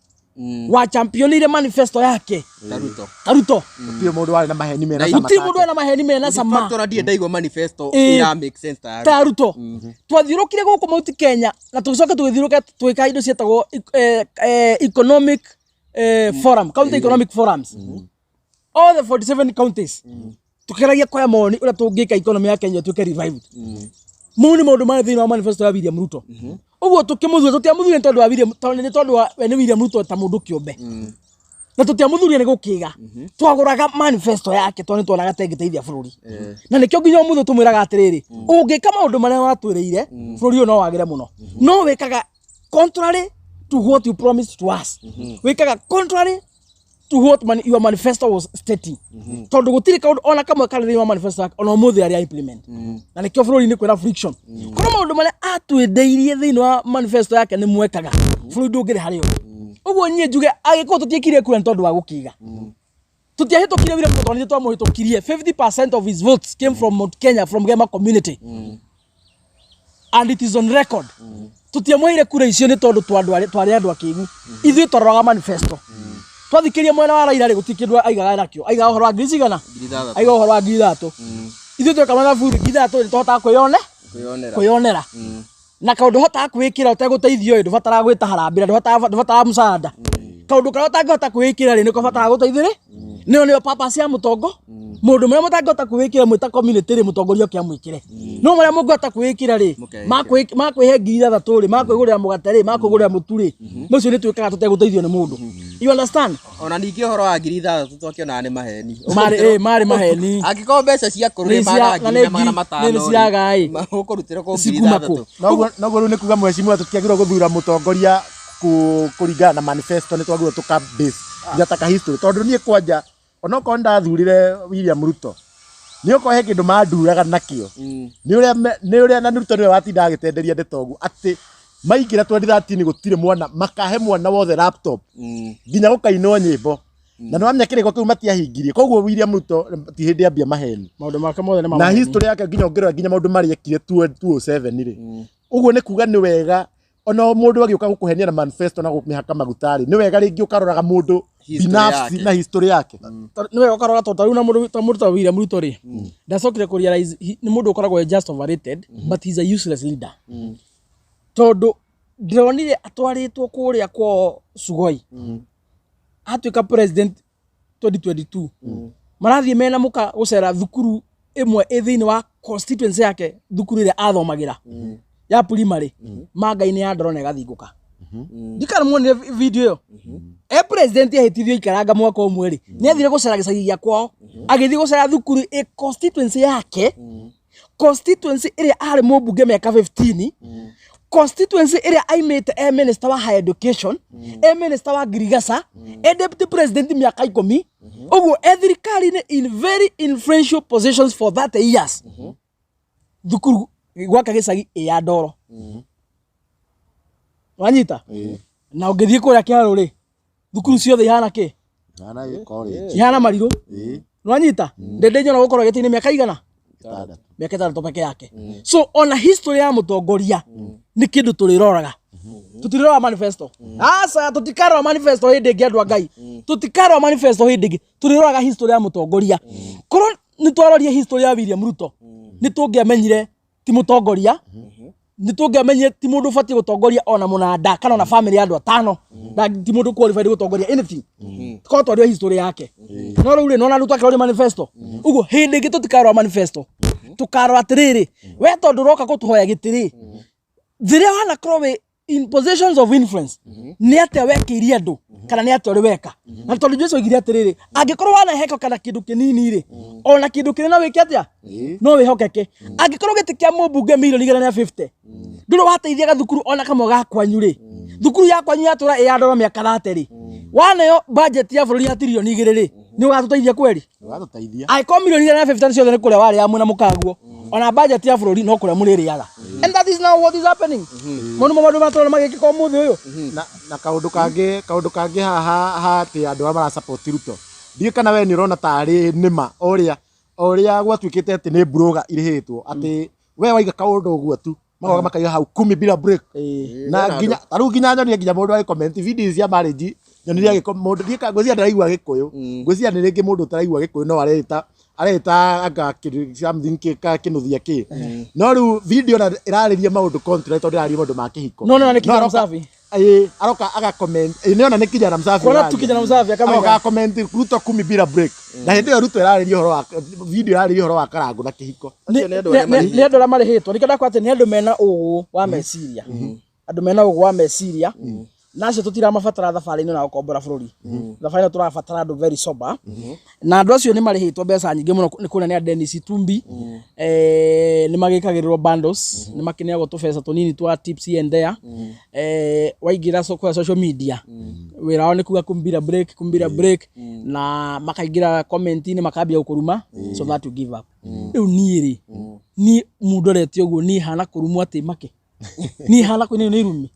wa championire manifesto yake Ta Ruto. Ta Ruto. Gũtirĩ mũndũ warĩ na maheni mena Na cama. Gũtirĩ mũndũ wena maheni mena cama. In fact, ona ndirĩ ndaigua manifesto ira make sense ta ya ta Ruto. Twathiũrũkire gũkũ Mount Kenya na tũgĩcoka tũgĩthiũrũka tũgĩka indo ciĩtagwo economic forum, county economic forums. All the 47 counties. Tukĩgeragia kuoya mawoni ũrĩa tũngĩka economy ya Kenya ĩtuĩke revived. Mau nĩ maũndũ marĩ thĩinĩ wa manifesto ya William Ruto. Ũguo tũkĩmũthuura, tũtiamũthuurire nĩ tondũ wa William, tondũ nĩ tondũ wa we nĩ William Ruto ta mũndũ kĩũmbe. Na tũtiamũthuurire nĩ gũkĩga. Twagũraga manifesto yake tondũ nĩ tuonaga ta ĩngĩteithia bũrũri. Na nĩkĩo nginya ũmũthĩ tũmwĩraga atĩrĩrĩ, ũngĩka maũndũ marĩa watwĩrĩire, bũrũri ũyũ no wagĩre mũno. No wĩkaga contrary to what you promised to us. Wĩkaga contrary to what your manifesto was stating. Tondũ gũtirĩ kaũndũ ona kamwe karĩ thĩinĩ wa manifesto yake ona ũmũthĩ arĩa implement. Na nĩkĩo bũrũri-inĩ kwĩna friction. Korwo maũndũ marĩa atwĩndĩirie thĩinĩ wa manifesto yake nĩ mwekaga, bũrũri ndũngĩrĩ harĩa ũrĩ. Ũguo niĩ njuge angĩkorwo tũtiekire kura nĩ tondũ wa gũkĩga. Tũtiahĩtũkire William Ruto tondũ nĩ twamũhĩtũkirie. 50% of his votes came from Mount Kenya, from Gema community. And it is on record. Tũtiamũheire kura icio nĩ tondũ twarĩ andũ akĩgu. Ithuĩ twaroraga manifesto. Twathikĩria mwena wa Raila rĩ, gũtirĩ kĩndũ aigaga nakĩo. Aigaga ũhoro wa ngiri cigana? Ngiri ithathatũ. Aigaga ũhoro wa ngiri ithathatũ. Ithuĩ tweka mathabu rĩ, ngiri ithathatũ nĩ tũhotaga Kwĩyonera. kwĩyonera. Na kaũndũ ũhotaga kwĩĩkĩra ũtegũteithio ĩ, ndũbataraga gwĩta harambee na ndũbataraga msaada. Kaũndũ karĩa ũtangĩhota kwĩĩkĩra rĩ, nĩko ũbataraga gũteithĩrĩ. Nĩyo nĩyo purpose ya mũtongo. Mũndũ mũrĩa mũtangĩhota kwĩĩkĩra mwĩ ta community rĩ, mũtongoria oke amwĩkĩre. No marĩa mũngĩhota kwĩĩkĩra rĩ, Mũkeĩkĩra. makwĩhe ngiri ithathatũ rĩ, makwĩgũrĩra mũgate rĩ, makwĩgũrĩra mũtu rĩ, macio nĩ twĩkaga tũtegũteithio nĩ mũndũ. You understand? Ona ningĩ ũhoro wa ngiri ithathatũ twakĩonaga nĩ maheni. Marĩ maheni. Angĩkorwo mbeca cia kũrũ Nĩ nĩ magaga na ngiri nĩ na magana ngiri- matano nĩ ciaga ĩ. Ũkũrutĩrwo kũ ngiri Cikuma kũ? ithathatũ. Noguo rĩu nĩ kuga mheshimiwa tũtiagĩrĩirwo gũthura mũtongoria kũringana na manifesto, nĩ twagĩrĩirwo tũka base nginya ta ka history, tondũ niĩ kwanja onokorwo ndathurire William Ruto nĩ okorwo he kĩndũ manduraga nakĩo nĩ ũrĩa nĩ ũrĩa na Ruto nĩwe watindaga agĩtenderia ndeto ũguo atĩ maingĩra 2013 gũtirĩ mwana makahe mwana wothe laptop nginya gũkainwo nyĩmbo, na nĩ wamenya kĩrĩko kĩu matiahingirie. Koguo William Ruto ti hĩndĩ ambia maheni. Maũndũ make mothe nĩ ma na maheni. History yake nginya ũngĩrora nginya maũndũ marĩa ekire 2007 rĩ, ũguo nĩ kuga nĩ wega ona mũndũ agĩũka gũkũhenia na manifesto na gũkũmĩhaka maguta rĩ, nĩ wega rĩngĩ ũkaroraga mũndũ History binafsi yake. na history yake. Nĩ wega ũkarora tondũ tarĩu na mũndũ ta mũndũ ta William Ruto rĩ, ndacokire kũ realize nĩ mũndũ ũkoragwo just overrated, but he's a useless leader. Tondũ ndĩronire atwarĩtwo kũrĩa kwao Sugoi, atuĩka president 2022, marathiĩ mena mũka gũcera thukuru ĩmwe ĩ thĩinĩ wa constituency yake, thukuru ĩrĩa athomagĩra ya primary, mangai-inĩ ya ndoro na ĩgathingũka. Ndikana muonire video ĩyo e president ahĩtithio ikaranga mwaka ũmwe rĩ, nĩ athire gũcera gĩcagi gĩa kwao, agĩthiĩ gũcera thukuru ĩ constituency yake, constituency ĩrĩa arĩ mũmbunge mĩaka 15, constituency ĩrĩa aimĩte e minister wa higher education, e minister wa ngirigaca, e deputy president mĩaka 10 ũguo, e thirikari-inĩ in very influential positions for 30 years, thukuru gwaka gĩcagi ĩ ya ndoro. Wanyita? Na ũngĩthiĩ kũrĩa kĩharũ rĩ, thukuru ciothe ihana kĩ? Ihana gĩko rĩ. Ihana marirũ. Nwanyita? Ndĩndĩ nyona gũkorwo gĩtĩ-inĩ mĩaka igana? 6. Mĩaka 6 peke yake. So ona history ya mũtongoria nĩ kĩndũ tũrĩroraga, tũtirĩrora manifesto. Aca, tũtikarora manifesto hĩndĩ ĩngĩ, andũ a Ngai, tũtikarora manifesto hĩndĩ ĩngĩ, tũrĩroraga history ya mũtongoria. Korwo nĩ twarorie history ya William Ruto, nĩ tũngĩamenyire ti mũtongoria, nĩ tũngĩamenyire ti mũndũ ũbatiĩ gũtongoria ona mũnanda kana ona family ya andũ atano, na ti mũndũ qualified gũtongoria anything korwo twario history yake. No rĩu rĩ, nona rĩu twakĩroria manifesto ũguo, hĩndĩ ĩngĩ tũtikarora manifesto, tũkarora atĩrĩrĩ, we tondũ ũroka gũtũhoya gĩtĩ rĩ, thĩrĩa wanakorwo wĩ in positions of influence nĩ atĩa wekĩire andũ kana nĩ atĩa ũrĩ weka. Na tondũ Jesu oigire atĩrĩrĩ, angĩkorwo wanaheka kana kĩndũ kĩnini rĩ, ona kĩndũ kĩnene wĩke atĩa? No wĩhokeke. Angĩkorwo gĩtĩ kĩa mũmbunge mirioni 150 ndũrĩ wateithia gathukuru ona kamwe ga kwanyu rĩ, thukuru ya kwanyu yatũra ĩ ya ndoro mĩaka 30 rĩ, waneo budget ya bũrũri ya 2 trillion rĩ, nĩ ũgatũteithia kweri? Ũgatũteithia. Angĩkorwo mirioni 150 ciothe nĩ kũrĩa warĩaga mwĩna mũkaguo, ona budget ya bũrũri no kũrĩa mũrĩrĩaga. And that is now what is happening. Maũndũ maũndũ matũra magĩkĩka ũmũthĩ ũyũ. Na kaũndũ kangĩ haha ha atĩ andũ arĩa marasupport Ruto, ndiũĩ kana we nĩ ũrona tarĩ nĩma o ũrĩa gwatuĩkĩte atĩ nĩ broga irĩhĩtwo, atĩ we waiga kaũndũ ũguo tu magoka makaiga hau kumi bila break. Na nginya ta rĩu nginya nyonire nginya mũndũ agĩcomment video cia marriage, nyonire agĩko mũndũ ndiĩ ngwĩciria ndaraigua Gĩkũyũ, ngwĩciria nĩ rĩngĩ mũndũ ũtaraigua Gĩkũyũ, no areta anga kĩndũ something kĩnũthia kĩ, no rĩu video na ĩrarĩria maũndũ contrary, tondũ ĩrarĩria maũndũ ma kĩhiko. No, nĩ kijana aroka- msafi. Ĩĩ, aroka agacomment, ĩĩ, nĩona nĩ kijana msafi. Kuona tu ũraria. kijana msafi akamenya. Aroka agacomment "Ruto kumi bila break", na hĩndĩ ĩyo Ruto ĩrarĩria ũhoro wa video ĩrarĩria ũhoro wa Karangũ na kĩhiko. Acio nĩ andũ arĩa marĩhĩtwo. Nĩ andũ arĩa marĩhĩtwo. Nĩkĩo ndakwa atĩ nĩ andũ mena ũgũ wa meciria, andũ mena ũgũ wa meciria, na acio tũtiramabatara thabarĩ-inĩ na gũkombora bũrũri. Thabarĩ ĩno tũrabatara andũ very sober, na andũ acio nĩ marĩhĩtwo mbeca nyingĩ mũno. Nĩ kũrĩa nĩ a Dennis Itumbi, nĩ magĩkagĩrĩrwo bundles, nĩ makĩneagwo tũbeca tũnini twa tips here and there. Waingĩra kũrĩa social media, wĩra wao nĩ kuga "kumbira break, kumbira break", na makaingĩra comment-inĩ makambia gũkũruma so that you give up. Rĩu niĩ rĩ, niĩ mũndũ arete ũguo, niĩ hana kũrumwo atĩ make niĩ hana kũinĩ nĩ irumi.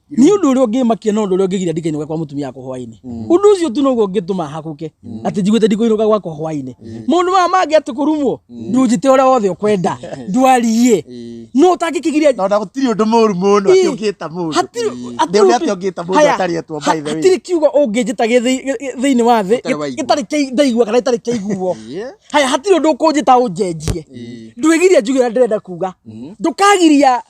Nĩ ũndũ ũrĩa ũngĩmakia na ũndũ ũrĩa ũngĩgiria ndikainũka kwa mũtumia wakwa hwainĩ, ũndũ ũcio tu noguo ũngĩtũma hakũke atĩ njiguĩte ndikũinũka gwakwa hwainĩ. Maũndũ maya mangĩ, atĩ kũrumwo, ndũnjĩte ũrĩa wothe ũkwenda, ndwarie, no ũtangĩkĩgiria. No na gũtirĩ ũndũ mũru mũno atĩ ũngĩta mũndũ. Hatirĩ Ndĩ atĩ ũngĩta mũndũ Haya, atarĩ etwo, by the way. Hatirĩ kiugo ũngĩnjĩta gĩ thĩinĩ wa thĩ Ũtarĩ waigua. gĩtarĩ ndaigua kana gĩtarĩ kĩaiguo. Haya, hatirĩ ũndũ ũkũnjĩta ũnjenjie. Ndwĩgiria njuge ũrĩa ndĩrenda kuga, ndũkagiria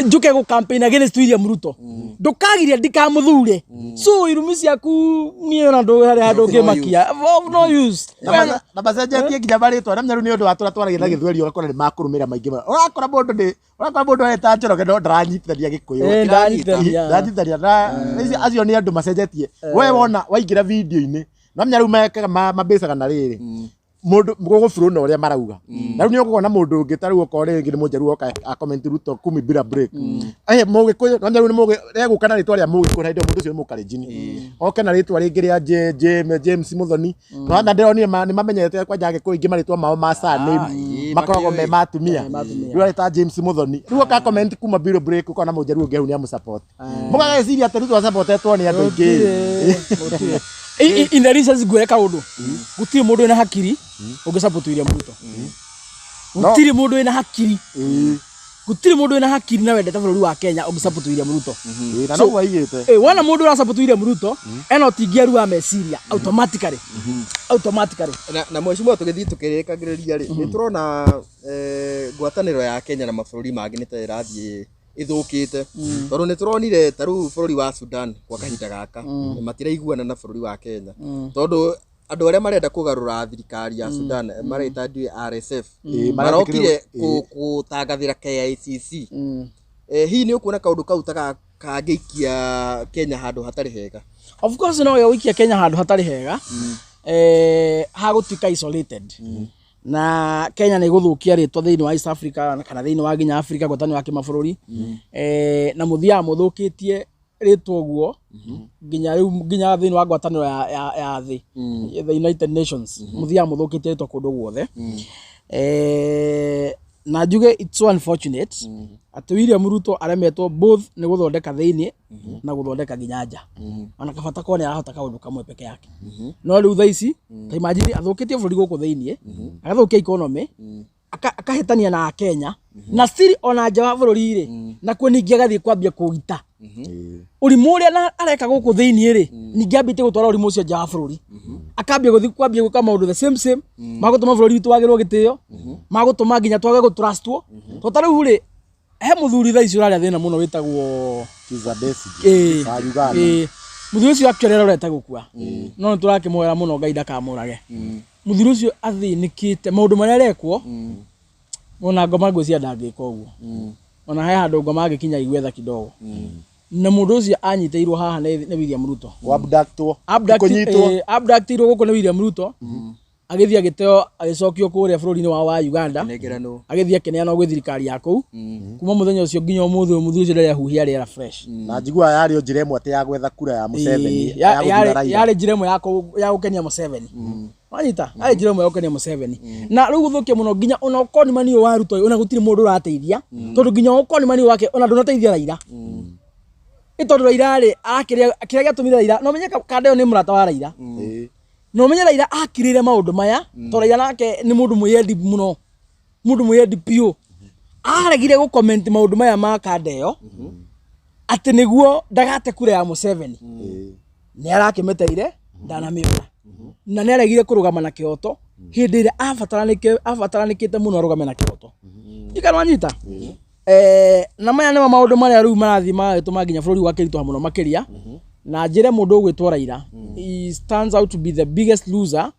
njuke gũ campaign against William Ruto, ndũkagiria ndikamũthure. So irumi ciaku niĩ ona ndũ harĩ handũ ũngĩmakia, of no use. Na macenjetie nginya marĩtwa na rĩu nĩ ũndũ wa tũrĩa twaragia na gĩthweri, ũgakora nĩ makũrũmĩra maingĩ mũno. Ũrakora mũndũ areta Njoroge no ndaranyitithania Gĩkũyũ. Ndaranyitithania. Ndaranyitithania na acio nĩ andũ macenjetie. We wona waingĩra video-inĩ no menya rĩu mekaga mabĩcaga na rĩrĩ mũndũ gũgũburu na ũrĩa marauga, na rĩu nĩ ũkuona mũndũ ũngĩ ta rĩu okorwo rĩngĩ nĩ mũnjaruo oka a comment "Ruto kumi bila break", mũgĩkũyũ no rĩu nĩ mũgĩ egũka na rĩtwa rĩa mũgĩkũyũ, na hĩndĩ ĩyo mũndũ ũcio nĩ mũkalenjini, oke na rĩtwa rĩngĩ rĩa James Muthoni. No na ndĩronire nĩ mamenyete kwanja Agĩkũyũ aingĩ marĩtwa mao ma surname makoragwo me ma atumia. Rĩu areta James Muthoni, rĩu oka comment "kuma bila break", ũkona mũnjaruo ũngĩ hau nĩ amũsupport, mũgageciria atĩ Ruto asapotetwo nĩ andũ aingĩ. In the recent ngwĩre kaũndũ, gũtirĩ mũndũ wĩna hakiri ũngĩ support William Ruto. Gũtirĩ mũndũ wĩna hakiri, gũtirĩ mũndũ wĩna hakiri na wendete bũrũri wa Kenya ũngĩ support William Ruto. Na noguo aigĩte. Wona mũndũ ũra support William Ruto ena ũtingiaru wa meciria automatically, automatically. Na mheshimiwa, tũgĩthiĩ tũkĩrĩkagĩrĩria rĩ, nĩ tũrona ngwatanĩro ya Kenya na mabũrũri mangĩ nĩ ta ĩrathiĩ ĩthũkĩte, tondũ nĩ tũronire ta rĩu bũrũri wa Sudan kwa kahinda gaka matiraiguana na bũrũri wa Kenya, tondũ andũ arĩa marenda kũgarũra thirikari ya Sudan mareta ndiũĩ RSF marokire gũtangathĩra KICC. Hihi nĩ ũkuona kaũndũ kau ta kangĩikia Kenya handũ hatarĩ hega? Of course no gĩgũikia Kenya handũ hatarĩ hega, hagũtuĩka isolated, na Kenya nĩ gũthũkia rĩtwa thĩinĩ wa East Africa kana thĩinĩ wa nginya Africa, ngwatanĩro ya kĩmabũrũri, na mũthiaga mũthũkĩtie rĩtwa ũguo nginya rĩu nginya thĩinĩ wa ngwatanĩro ya thĩ, the United Nations, mũthiaga mũthũkĩtie rĩtwa kũndũ guothe. Na njuge it's so unfortunate atĩ William Ruto aremetwo both nĩ gũthondeka thĩinĩ na gũthondeka nginya nja. Ona kabata korwo nĩ arahota kaũndũ kamwe peke yake. No rĩu thaa ici ta imagine athũkĩtie bũrũri gũkũ thĩinĩ, agathũkia economy, akahĩtania na Akenya, na still ona nja wa bũrũri rĩ, nakuo ningĩ agathiĩ kwambia kũgita ũrimũ ũrĩa na areka gũkũ thĩinĩ rĩ, ningĩ ambĩtie gũtwara ũrimũ ũcio nja wa bũrũri, akambia gũthiĩ kwambia gwĩka maũndũ the same same magũtũma bũrũri witũ wagĩrwo gĩtĩo, magũtũma nginya twage gũtrustwo. To ta rĩu rĩ, he mũthuri thaa ici ũrarĩa thĩna mũno wĩtagwo Kizza Besigye wa Uganda. Mũthuri ũcio actually arorete gũkua, no nĩ tũrakĩmwĩra mũno Ngai ndakamũrage. Mũthuri ũcio athĩnĩkĩte maũndũ marĩa arekwo, ona ngoma ngwĩciria ndangĩka ũguo. Ona he handũ ngoma angĩkinya igwetha kidogo. Na mũndũ ũcio anyitĩirwo haha nĩ William Ruto. Abductwo. Kũnyitwo. Abductirwo gũkũ nĩ William Ruto. Agĩthiĩ agĩteo agĩcokio kũrĩa bũrũri-inĩ wao wa Uganda. Nengeranwo. Agĩthiĩ akĩneanwo gwĩ thirikari ya kũu. Kuma mũthenya ũcio nginya ũmũthĩ ũyũ mũthuri ũcio ndarĩ ahuhia rĩera fresh. Na njiguaga yarĩ o njĩra ĩmwe atĩ ya gwetha kura ya Museveni. Ya gũthura Raila. Yarĩ njĩra ĩmwe ya gũkenia Museveni. Wanyita? Yarĩ njĩra ĩmwe ya gũkenia Museveni. Na rĩu gũthũkia mũno nginya ona ũkonimani ũyũ wa Ruto ona gũtirĩ mũndũ ũrateithia. Tondũ nginya ũkonimani ũyũ wake ona ndũnateithia Raila. Ĩ tondũ Raila rĩ arakĩrĩa kĩrĩa gĩatũmire Raila no menye kanda ĩyo nĩ mũrata wa Raila. No menye Raila akirĩire maũndũ maya tondũ Raila nake nĩ mũndũ mwĩyendi mũno. Mũndũ mwĩyendi biũ. Aregire gũ comment maũndũ maya ma kanda ĩyo atĩ nĩguo ndagate kura ya Museveni. Nĩ arakĩmĩteire ndanamĩona. Na nĩ aregire kũrũgama na kĩhoto hĩndĩ ĩrĩa abataranĩkĩte mũno arũgame na kĩhoto. Ndikana wanyita? Na maya nĩmo maũndũ marĩa rĩu marathiĩ magagĩtũma nginya bũrũri ũgakĩritũha mũno makĩria. Na njĩre mũndũ ũgwĩtwo Raila, he stands out to be the biggest loser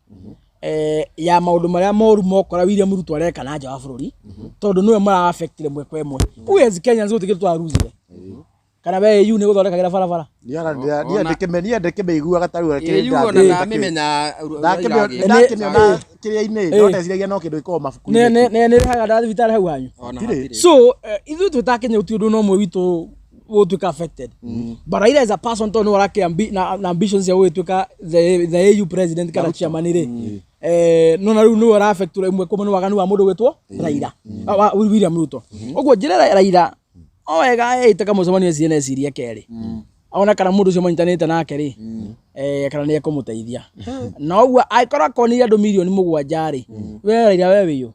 ya maũndũ marĩa moru mokora William Ruto areka na nja wa bũrũri, tondũ nĩwe mara affect ĩmwe kwa ĩmwe. We as Kenyans gũtirĩ kĩndũ twaruzire. Kana we AU nĩ gũthondekagĩra barabara? Niĩ ndĩkĩmĩiguaga ta rĩu AU ona ndamĩmenya. Ndakĩmĩona kĩrĩa-inĩ no ndeciragia no kĩndũ gĩkoragwo mabuku-inĩ. Nĩ nĩrĩhaga ndawa thibitarĩ hau hanyu? So ithuĩ twĩ ta Kenya gũtirĩ ũndũ na ũmwe witũ ũgũtuĩka affected. But Raila as a person tondũ nĩwe ũrakĩ na ambitions cia gũgĩtuĩka the AU president kana chairman rĩ. No na rĩu nĩwe ũra affect ĩmwe kwa ĩmwe nĩ waganu wa mũndũ ũgwĩtwo Raila. Wa William Ruto. Ũguo njĩre Raila o wega ĩte kamũcemanio ecirie na ecirie kerĩ. Ona kana mũndũ ũcio manyitanĩte nake rĩ, kana nĩ ekũmũteithia. Na ũguo angĩkorwo akonire andũ mirioni 7 rĩ, we Raila we wĩyũ.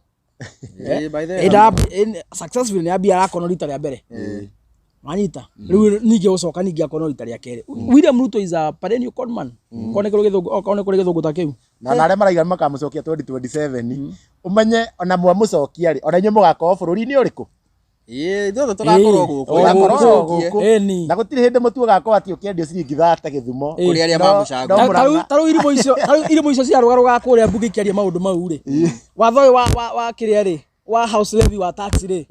Successfully nĩ ambia arakonwo rita rĩa mbere. Wanyita? Rĩu ningĩ gũcoka ningĩ akonwo rita rĩa kerĩ. William Ruto is a perennial con man. Okorwo nĩ kũrĩ gĩthũngũ, okorwo nĩ kũrĩ gĩthũngũ ta kĩu. Na arĩa maraiga makamũcokia 2027 ũmenye ona mwamũcokia rĩ ona inyuĩ mũgakorwo bũrũri-inĩ ũrĩkũ? Ĩĩ, ithuothe tũgakorwo gũkũ. Tũgakorwo gũkũ. Ĩni. Na gũtirĩ hĩndĩ mũtu ũgakorwo atĩ ũkĩendio ciringi 30 Gĩthumo. Kũrĩ arĩa mamũcagũra. No Mũrang'a. Ta rĩu irimũ icio, ta rĩu irimũ icio ciarũgarũgaga kũrĩa mbunge ikĩaria maũndũ mau rĩ. Watho ũyũ wa kĩrĩa rĩ, wa house levy wa tax rĩ.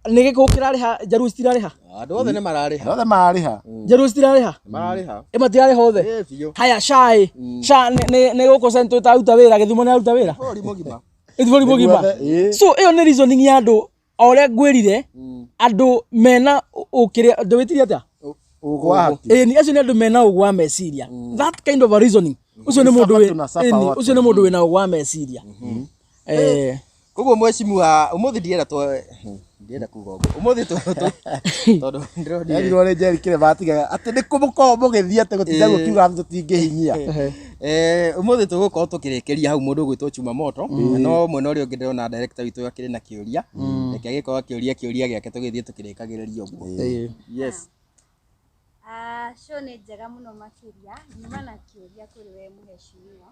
Nĩ gĩkũ kĩrarĩha, Njaruo citirarĩha? Andũ othe nĩ mararĩha. Othe mararĩha. Njaruo citirarĩha? Mararĩha. Ĩ matirarĩha othe? Ĩ biũ. Haya, SHA ĩ. SHA nĩ gũkũ Central ĩtaruta wĩra, Gĩthumo nĩ yaruta wĩra? Bũrũri mũgima. Ĩ bũrũri mũgima. So ĩyo nĩ reasoning ya andũ o ũrĩa ngwĩrire, andũ mena ũkĩrĩa, ndĩwĩtirie atĩa? Ũgũ wa hakiri. Ĩni, acio nĩ andũ mena ũgũ wa meciria. That kind of a reasoning. Ũcio nĩ mũndũ wĩ, Tunasuffer ĩni, wote. ũcio nĩ mũndũ wĩna ũgũ wa meciria. Koguo mheshimiwa, ũmũthĩ ndienda twa ndienda kuga ũguo. Ũmũthĩ tondũ ndĩronire. Erirwo nĩ Njeri kĩrĩa matigaga atĩ nĩ kũ mũkoragwo mũgĩthiĩ atĩ gũtinda gũkiuga atĩ tũtingĩhinyia. Ũmũthĩ tũgũkorwo tũkĩrĩkĩria hau mũndũ ũgwĩtwo Chuma Moto. No mwena ũrĩa ũngĩ ndĩrona director witũ akĩrĩ na kĩũria. Reke agĩkorwo akĩũria kĩũria gĩake tũgĩthiĩ tũkĩrĩkagĩrĩria ũguo. Yes. Show nĩ njega mũno makĩria. Nyuma na kĩũria kũrĩ we mũheshimiwa.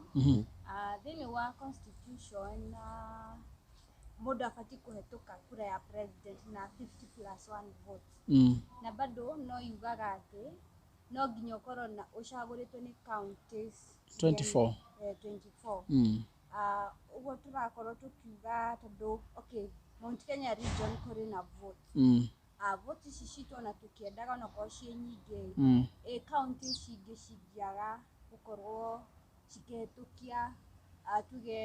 Thĩinĩ wa constitution mũndũ abatiĩ kũhetũka kura ya president na 50+1 vote. Na bado no yugaga atĩ no nginya ũkorwo na ũcagũrĩtwo nĩ counties 24. 24. Ũguo tũrakorwo tũkiuga tondũ okay, Mount Kenya region kũrĩ na vote. Vote ici citũ ona tũkĩendaga onakorwo ciĩ nyingĩ, county ici ingĩ cingĩaga gũkorwo cikĩhetũkia tuge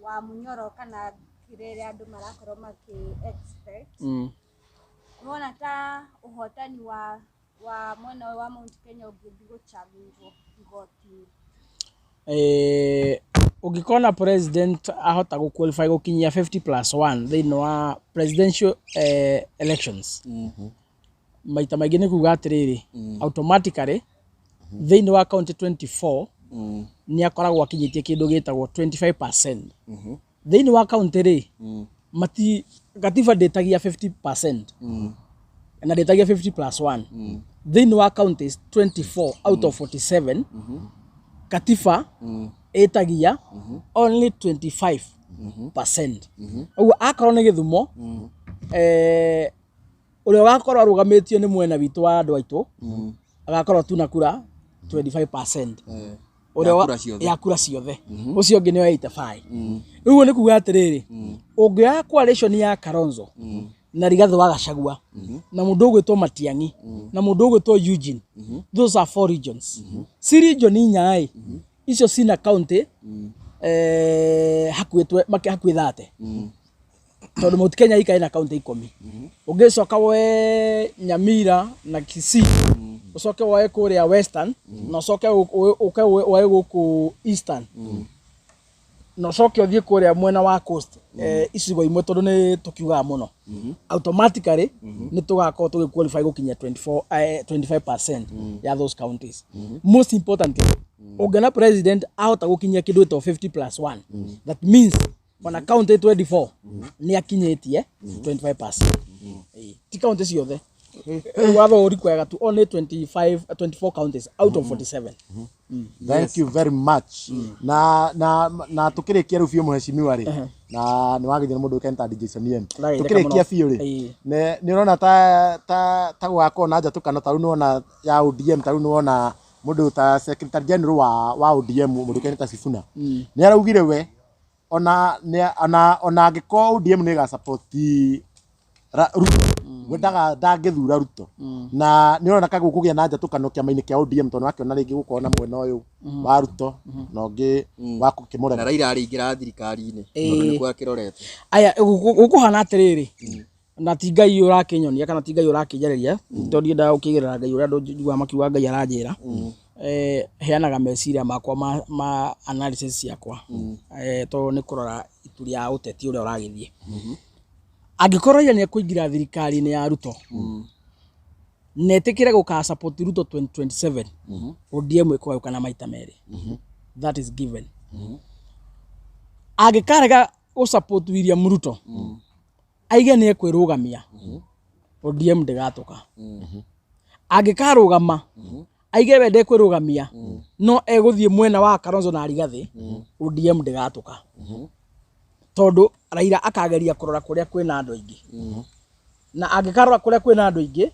wa Munyoro kana kĩrĩa ĩrĩa andũ marakorwo makĩ expect. Nĩwona ta ũhotani wa mwena ũyũ wa Mount Kenya ũngĩthiĩ gũ challenge igoti-inĩ? Ũngĩkona president ahota gũ qualify gũkinyia 50+1 thĩinĩ wa presidential elections, maita maingĩ nĩ kuga atĩrĩrĩ, automatically thĩinĩ wa county 24 nĩ akoragwo akinyĩtie kĩndũ gĩtagwo 25%. Thĩinĩ wa county rĩ, mati katiba ndĩtagia 50% na ndĩtagia 50+1. Thĩinĩ wa counties 24 out of 47, katiba ĩtagia only 25%. Ũguo akorwo nĩ Gĩthumo, ũrĩa ũgakorwo arũgamĩtio nĩ mwena witũ wa andũ aitũ agakorwo tu na kura 25% Ya kura ciothe. Ya kura ciothe. Ũcio ũngĩ nĩ 85. Rĩu ũguo nĩ kuga atĩrĩrĩ, ũngĩoya coalition ya Kalonzo Na Rigathĩ wa Gachagua na mũndũ ũgwĩtwo Matiang'i na mũndũ ũgwĩtwo Eugene. Those are four regions. Ci region inya ĩ, icio cina county hakuhĩ hakuhĩ 30, tondũ Mount Kenya ika ĩna county 10. Ũngĩcoka woe Nyamira na Kisii, ũcoke woe kũrĩa Western, na ũcoke ũke woe gũkũ Eastern, na ũcoke ũthiĩ kũrĩa mwena wa Coast, icigo imwe, tondũ nĩ tũkiugaga mũno, automatically nĩ tũgakorwo tũgĩ qualify gũkinyia 24, 25% ya those counties. Most importantly, ũngĩona president ahota gũkinyia kĩndũ gĩtagwo 50 plus 1, that means ona county 24 nĩ akinyĩtie 25%. Ti county ciothe, watho ũrikwega tu only 25, 24 counties out of 47. Thank you very much. Na tukirikia riu biũ, mũheshimiwa rĩ, na nĩ wagithio nĩ mũndũ ũkaine ta DJ Sonny M. Ndagĩtheka Tukirikia mũno. biũ rĩ, nĩ ũrona ta gũgakorwo na njatũkano? Ta rĩu nĩwona ya ODM, ta rĩu nĩwona mũndũ ta secretary general wa ODM, mũndũ ũkaine ta Sifuna, nĩ araugire we ona angĩkorwo ODM nĩ ĩgasupport Ruto, we ndangĩthura Ruto. Na nĩ ũrona ka gũkũgĩa na njatũkano kĩama-inĩ kĩa ODM, tondũ wakĩona rĩngĩ gũkorwo na mwena ũyũ wa Ruto na ũngĩ wa Na gũkĩmũrega. Raila arĩingĩra thirikari-inĩ tondũ nĩkuo akĩrorete. Aya, gũkũhana atĩrĩrĩ, na ti Ngai ũrakĩnyonia kana ti Ngai ũrakĩnjarĩria, tondũ ndiendaga gũkĩigĩrĩra Ngai ũrĩa andũ njiguaga makiuga Ngai aranjĩra. Heanaga meciria makwa ma analysis ciakwa, tondũ nĩ kũrora itu rĩa ũteti ũrĩa ũragĩthiĩ. Angĩkorwo Raila nĩ ekũingĩra thirikari-inĩ ya Ruto na etĩkĩre gũka support Ruto 2027, ODM ĩkũgayũkana maita merĩ, that is given. Angĩkarega gũ support William Ruto, aige nĩ ekwĩrũgamia, ODM ndĩgatũka. Angĩkarũgama aige we ndekwĩrũgamia no egũthiĩ mwena wa Kalonzo na Rigathĩ, ODM ndĩgatũka, tondũ Raila akageria kũrora kũrĩa kwĩna andũ aingĩ. Na angĩkarora kũrĩa kwĩna andũ aingĩ,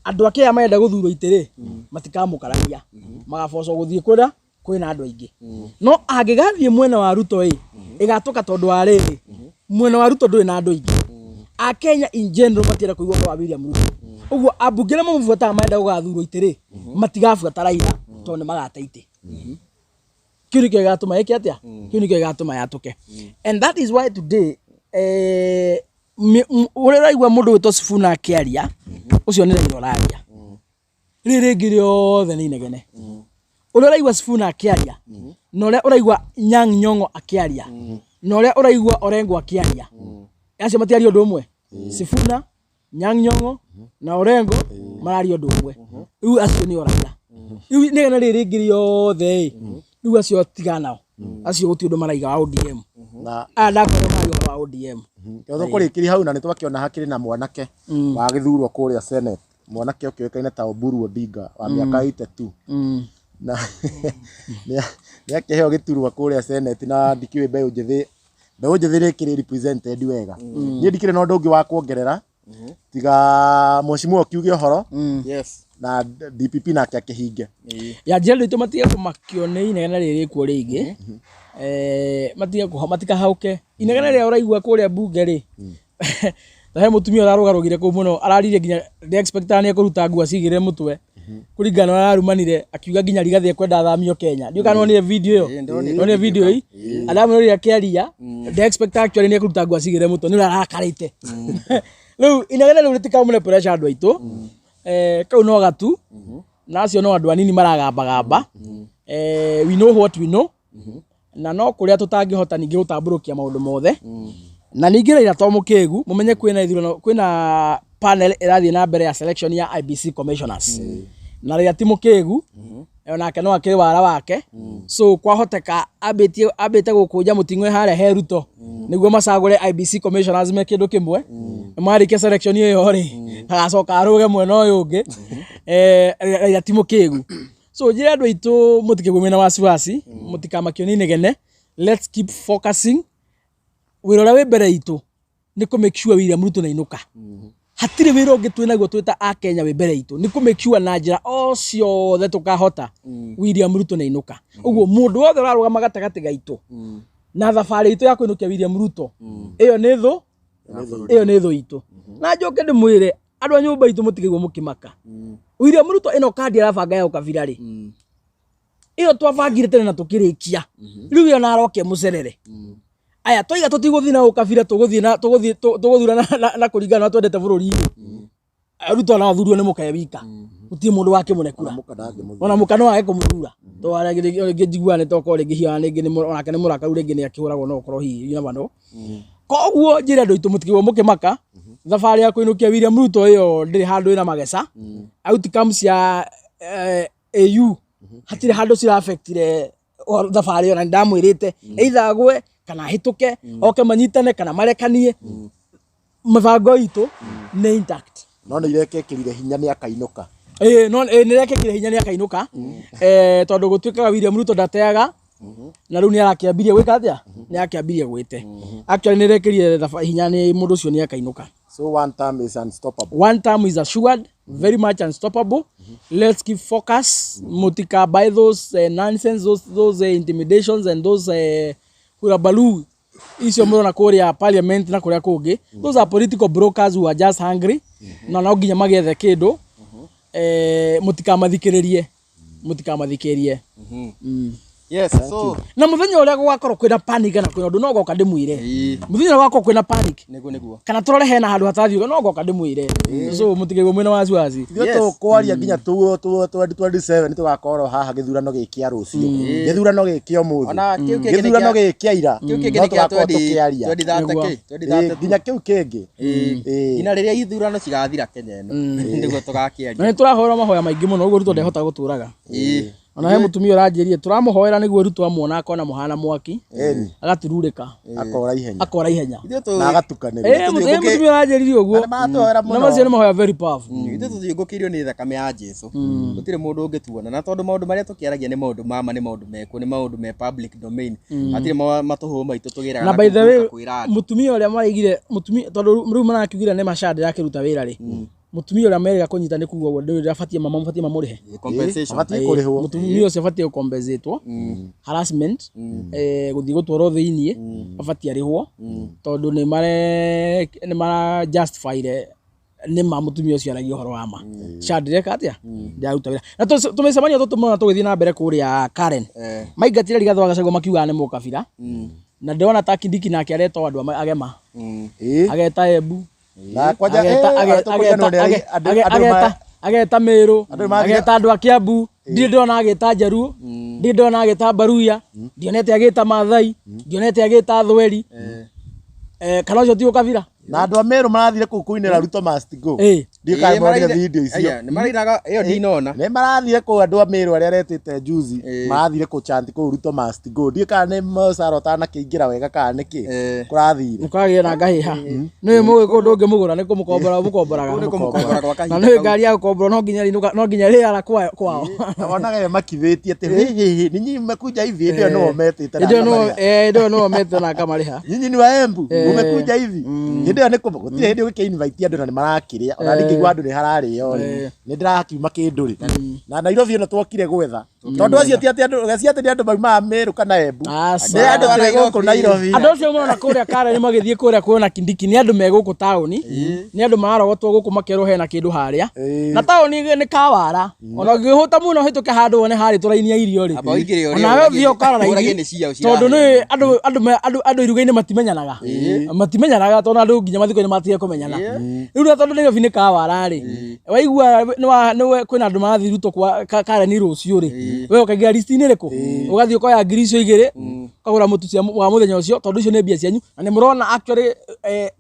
andũ ake aya marenda gũthurwo itĩ rĩ, matikamũkararia, magabocwo gũthiĩ kũrĩa kwĩna andũ aingĩ. No angĩgathiĩ mwena wa Ruto ĩ, ĩgatũka, tondũ wa rĩrĩ, mwena wa Ruto ndũrĩ na andũ aingĩ. Akenya in general matienda kũigua ũhoro wa William Ruto. Ũguo ambunge arĩa mamũbuataga marenda gũgathurwo itĩ rĩ, matigabuata Raila tondũ nĩ magate itĩ. Kĩu nĩkĩo gĩgatũma ĩke atĩa? Kĩu nĩkĩo gĩgatũma yatũke. And that is why today ũrĩa ũraigua mũndũ wĩtwo Sifuna akĩaria, ũcio nĩ Raila ũraria. Rĩrĩ rĩngĩ rĩothe nĩ inegene. Ũrĩa ũraigua Sifuna akĩaria na ũrĩa ũraigua Nyang' Nyong'o akĩaria na ũrĩa ũraigua Orengo akĩaria, acio matiaria ũndũ ũmwe. Sifuna, Nyang' Nyong'o na Orengo mararia ũndũ ũmwe. Rĩu acio nĩo Raila. Rĩu inegene rĩrĩ rĩngĩ rĩothe ĩ, rĩu acio tigana nao, acio gũtirĩ ũndũ maraiga wa ODM. Na Aya ndakwĩra mararia ũhoro wa ODM. Tondũ kũrĩkĩria hau, na nĩ twakĩona hakĩrĩ na mwanake wa gĩthurwo kũrĩa Senate, mwanake ũkĩũĩkaine ta Oburu Odinga wa mĩaka 82, na nĩ akĩheo gĩturwa kũrĩa Senate, na ndikĩũĩ mbeũ njĩthĩ rĩkĩrĩ represented wega. Niĩ ndikĩrĩ na ũndũ ũngĩ wa kuongerera tiga mheshimiwa ũkiuge ũhoro na DPP nake akĩhinge. Ya njĩra andũ aitũ matige kũmakio nĩ inegene rĩrĩ rĩkuo rĩingĩ, matikahauke inegene rĩrĩa ũraigua kũrĩa mbunge rĩ. Na he mũtumia ũrarũgarũgire kũu mũno, araririe nginya ndĩ expectaga nĩ ekũruta nguo acigĩrĩre mũtwe, kũringana na ũrĩa ararumanire, akiuga nginya Rigathĩ ekwenda athamio Kenya. Ndiũĩ kana nonire video ĩyo. Nonire video ĩyo aramwĩrire akĩaria, ndĩ expect actually nĩ ekũruta nguo acigĩrĩre mũtwe, nĩ ũrĩa arakarĩte. Rĩu inegene rĩu rĩtikamũne pressure andũ aitũ. Kau no gatu na acio no andũ anini maragambagamba. We know what we know, na no kũrĩa tũtangĩhota ningĩ gũtambũrũkia maũndũ mothe. Na ningĩ Raila to mũkĩgu, mũmenye kwĩna ithurano, kwĩna panel ĩrathiĩ na mbere ya selection ya IEBC commissioners, na Raila ti mũkĩgu, onake no akĩrĩ wara wake. So kwahoteka ambĩtie ambĩte gũkũnja mũting'oe harĩa he Ruto nĩguo macagũre IEBC commissioners me kĩndũ kĩmwe. Marĩkia selection ĩyo rĩ, agacoka arũge mwena ũyũ ũngĩ. Raila ti mũkĩgu. So njĩre andũ aitũ mũtikĩgwe mwĩna wasiwasi, mũtikamakio nĩ inegene. Let's keep focusing. Wĩra ũrĩa wĩ mbere itũ nĩ kũ make sure William Ruto nĩainũka. Hatirĩ wĩra ũngĩ twĩ naguo twĩ ta akenya wĩ mbere itũ, nĩ kũ make sure na njĩra o ciothe tũkahota William Ruto nĩainũka. Ũguo mũndũ wothe ũrarũgama gatagatĩ gaitũ na thabarĩ itũ ya kũinũkia William Ruto, ĩyo nĩ thũ. Ĩyo nĩ thũ itũ. Na njoke ndĩmwĩre andũ a nyũmba itũ mũtigaigwo mũkĩmaka. William Ruto ĩno kandi arabanga ya ũkabira rĩ, ĩyo twabangire tene na tũkĩrĩkia, rĩu ĩyo na aroke mũcerere. Aya twaiga tũtigũthiĩ na ũkabira, tũgũthiĩ na tũgũthiĩ tũgũthurana na kũringana na twendete bũrũri ũyũ. Ruto no athurio nĩ mũkae wika, gũtirĩ mũndũ wakĩmũne kura. Ona mũka no age kũmũthura, tondũ rĩngĩ njiguaga nĩ tokorwo rĩngĩ hihi rĩngĩ onake nĩ mũrakaru, rĩngĩ nĩ akĩhũragwo, no ũkorwo hihi you never know. Koguo njĩre andũ aitũ mũtikigwo mũkĩmaka, thabarĩ ya kũinũkia William Ruto ĩyo ndĩrĩ handũ ĩna mageca. Outcomes cia AU hatirĩ handũ cira affectire thabarĩ ĩyo, na nĩndamwĩrĩte either agwe kana ahĩtũke, oke manyitane kana marekanie, mĩbango itũ nĩ intact. No nĩ irekekĩrire hinya nĩ akainũka. Ĩĩ, no ĩĩ, nĩ rekĩkire hinya nĩ akainũka, tondũ gũtuĩkaga William Ruto ndateaga, na rĩu nĩ arakĩambirie gwĩka atĩa, nĩ arakĩambirie gwĩte. Actually nĩ rekĩrire hinya nĩ mũndũ ũcio nĩ akainũka. So one term is unstoppable. One term is assured, very much unstoppable. Let's keep focus. Mutika buy those nonsense, those intimidations and those hulabaloo icio mũrona kũrĩa parliament na kũrĩa kũngĩ. Those are political brokers who are just hungry, na no nginya magĩethe kĩndũ. Mũtikamathikĩrĩrie, mũtikamathikĩrĩrie. Yes, so Na mũthenya ũrĩa gũgakorwo kwĩna panic kana kwĩna ũndũ, no ngoka ndĩmwĩre. Mũthenya ũrĩa gũgakorwo kwĩna panic nĩguo nĩguo kana tũrore hena handũ hatathiĩ, no ngoka ndĩmwĩre. So mũtigaigwo mwĩna wasiwasi. Ithuĩ tũkwaria nginya 2027, tũgakorwo haha gĩthurano gĩ kĩa rũciũ, gĩthurano gĩ kĩa ũmũthĩ, Ona kĩu kĩngĩ nĩ gĩthurano gĩ kĩa ira, kĩu kĩngĩ no nĩ kĩa tũgakorwo tũkĩaria 2030 2032. Nginya kĩu kĩngĩ. Nginya rĩrĩa ithurano cigathira Kenya ĩno nĩguo Na tũgakĩaria. nĩ tũrahoera mahoya maingĩ mũno ũguo Ruto ndehota gũtũraga. Ona he mũtumia ũranjĩrire tũramũhoera nĩguo Ruto amuona akona mũhana mwaki, agatururĩka, Akora ihenya, akora ihenya. Ithuĩ tũ na agatukanĩria. Mũtumia ũranjĩrire ũguo. Na nĩmatũhoera Na macio nĩ mũno. mahoya very powerful. Ithuĩ tũthiũngũkĩirio nĩ thakame ya Jesu, gũtirĩ mũndũ ũngĩtuona, na tondũ maũndũ marĩa tũkĩaragia nĩ maũndũ ma ma, nĩ maũndũ mekuo, nĩ maũndũ me public domain, hatirĩ matũhũ maitũ tũgĩraga Na na by the way, kũguũka kwĩra andũ. mũtumia ũrĩa maraigire, mũtumia, tondũ rĩu marakiugire nĩ macandi akĩruta wĩra rĩ, mũtumia ũrĩa merĩga kũnyita nĩ kuga ũguo ndũĩ abatiĩ mama abatiĩ mamũrĩhe. Compensation. Abatiĩ kũrĩhwo. Mũtumia ũcio abatiĩ gũkompensatwo harassment, gũthiĩ gũtwarwo thĩiniĩ, abatiĩ arĩhwo, tondũ nĩ mare nĩ mara justifyire nĩ ma mũtumia ũcio aragia ũhoro wa ma. SHA ndĩreka atĩa, ndĩraruta wĩra. Na tũmĩcemanio tũtũ mũno tũgĩthiĩ na mbere kũrĩa Karen, maingatire Rigathĩ wa Gachagua makiugaga nĩ mũkabira, na ndĩrona ta Kindiki nake areta o andũ agema, ageta Embu, Na kwanja tũkũriganĩrwo nĩ andũ ageta Meru, Andũ nĩmathire- ageta andũ a Kiambu, ndirĩ ndĩrona agĩta Njaruo, ndirĩ ndĩrona agĩta Baruya, ndionete agĩta Maathai, ndionete agĩta Thweri. Kana ũcio ti ũkabira? Na andũ a Meru marathire kũu kũinĩra Ruto must go. Ndiũĩ kana mũronire video icio. Aya, nĩ marainaga ĩyo ndinona. Nĩ marathire kũu andũ a Meru arĩa aretĩte juzi, marathire kũ chant kũu Ruto must go. Ndiũĩ kana nĩ mũcara ũtanakĩingĩra wega kana nĩkĩ kũrathire. Nĩ kwagĩa na ngahĩha. Nĩ mũgĩkũyũ ndũngĩmũgũra, nĩ kũmũkombora ũmũkomboraga. Kũu nĩ kũmũkombora gwa Na kahinda nĩ kau. ngari ya gũkombora no nginya rĩinũka, no nginya rĩara kwao. Na wonaga ye makithĩtie atĩ hĩ hĩ hĩ ninyi mmekuja hivi, hĩndĩ ĩyo nĩo metĩte na Hĩndĩ ĩyo akamarĩha. hĩndĩ ĩyo nĩo metĩte na akamarĩha. Nyinyi ni wa Embu, mumekuja hivi. Hĩndĩ ĩyo nĩ gũtirĩ hĩndĩ ũgĩkĩ invite andũ na nĩ marakĩrĩa, ona ndingĩigua andũ nĩ hararĩo rĩ, nĩ ndĩrakiuma kĩndũ rĩ. Na Nairobi ĩno twokire gwetha, tondũ acio ti atĩ andũ acio atĩ nĩ andũ maumaga Meru kana Embu, Aca. nĩ andũ twĩ gũkũ Nairobi. Andũ acio mona kũrĩa Karen magĩthiĩ kũrĩa kuona Kindiki nĩ andũ me gũkũ taũni, nĩ andũ mararogotwo gũkũ makerwo hena kĩndũ harĩa, na taũni nĩ kawara, ona ũngĩhũta mũno ũhĩtũke handũ wone harĩ tũraini ya irio rĩ, Amba ũingĩre ũrĩe, onawe ũthiĩ ũkara ũrage raithi, nĩ ciao tondũ nĩ ciraheo. andũ iruga-inĩ matimenyanaga, matimenyanaga tondũ andũ nginya mathiko-inĩ matige kũmenyana. Rĩu na tondũ Nairobi nĩ kawara rĩ, waigua nĩ kwĩna andũ marathiĩ Ruto kwa Karen rũciũ rĩ, we ũkaingĩra list-inĩ ĩrĩkũ, ũgathiĩ ũkoya ngiri icio igĩrĩ, ũkagũra mũtu cia wa mũthenya ũcio, tondũ icio nĩ mbia cianyu. Na nĩ mũrona actually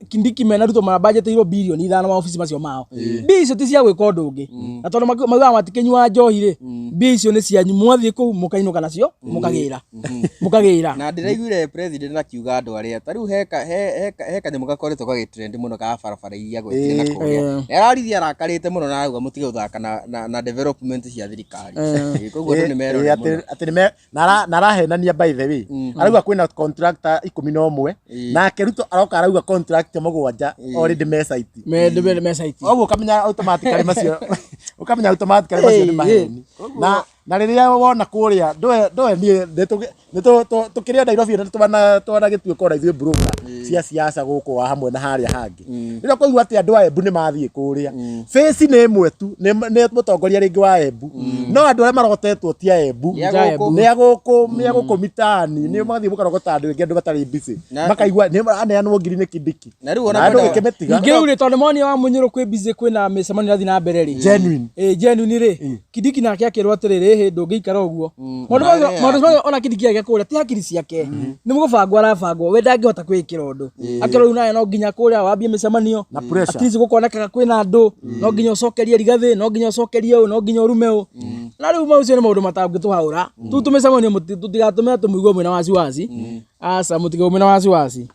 Kindiki mena Ruto marabanjetĩirwo birioni 5 maobici macio mao. Mbia icio ti cia gwĩka ũndũ ũngĩ, na tondũ maugaga matikĩnyuaga njohi rĩ, mbia icio nĩ cianyu, mwathiĩ kũu mũkainũka nacio, mũkagĩra mũkagĩra. Na ndĩraiguire president akiuga andũ arĩa ta rĩu he kanyamũ gakoretwo gagĩtrend mũno ka barabara iria gwetire na kũrĩa. Nĩ ararithia arakarĩte mũno na arauga mũtige gũthaka na development cia thirikari. Koguo andũ nĩ merore mũno. Atĩ nĩ na arahenania by the way, arauga kwĩna contractor 11, nake Ruto aroka arauga contractor 7 already me site. Me site. Koguo ũkamenya automatically macio, ũkamenya automatically macio nĩ maheni. Na Na rĩrĩa wona kũrĩa ndũe niĩ nĩ tũkĩrĩ o Nairobi na twanagĩtuĩka ona ithuĩ broker cia siasa gũkũ wa hamwe na harĩa hangĩ. Rĩrĩa ũkũigua atĩ andũ a Embu nĩ mathiĩ kũrĩa, face nĩ ĩmwe tu, nĩ mũtongoria rĩngĩ wa Embu, no andũ arĩa marogotetwo ti a Embu, Nĩ a gũkũ, nĩ a gũkũ mitaani, nĩ magathiĩ mũkarogota andũ aingĩ andũ matarĩ busy, makaigua nĩ aneanwo ngiri nĩ Kindiki. Na rĩu ona Na andũ mwena wa- gĩkĩmĩtiga. Ningĩ rĩu rĩ, tondũ nĩmonire wa Mũnyũrũ kwĩ busy kwĩna mĩcemanio ĩrathiĩ na mbere rĩ. Genuine. Ĩ genuine rĩ, Kindiki nake akĩrwo atĩrĩrĩ, ĩhĩ ndũngĩikara ũguo. Maũndũ Na macio ĩrĩa maũndũ macio ona Kindiki agĩa kũrĩa ti hakiri ciake. Nĩ gũbangwo arabangwo, we ndangĩhota kwĩĩkĩra ũndũ. Akĩrwo rĩu nawe no nginya kũrĩa wambie mĩcemanio. Na pressure. At least gũkonekaga kwĩna andũ, no nginya ũcokerie Rigathĩ, no nginya ũcokerie ũũ, no nginya ũrume ũũ. Na rĩu macio nĩ maũndũ matangĩtũhaũra. Rĩu tũmĩcemanio tũtigatũme tũmũigue mwĩna wasiwasi. Aca mũtigaumĩ na wasiwasi.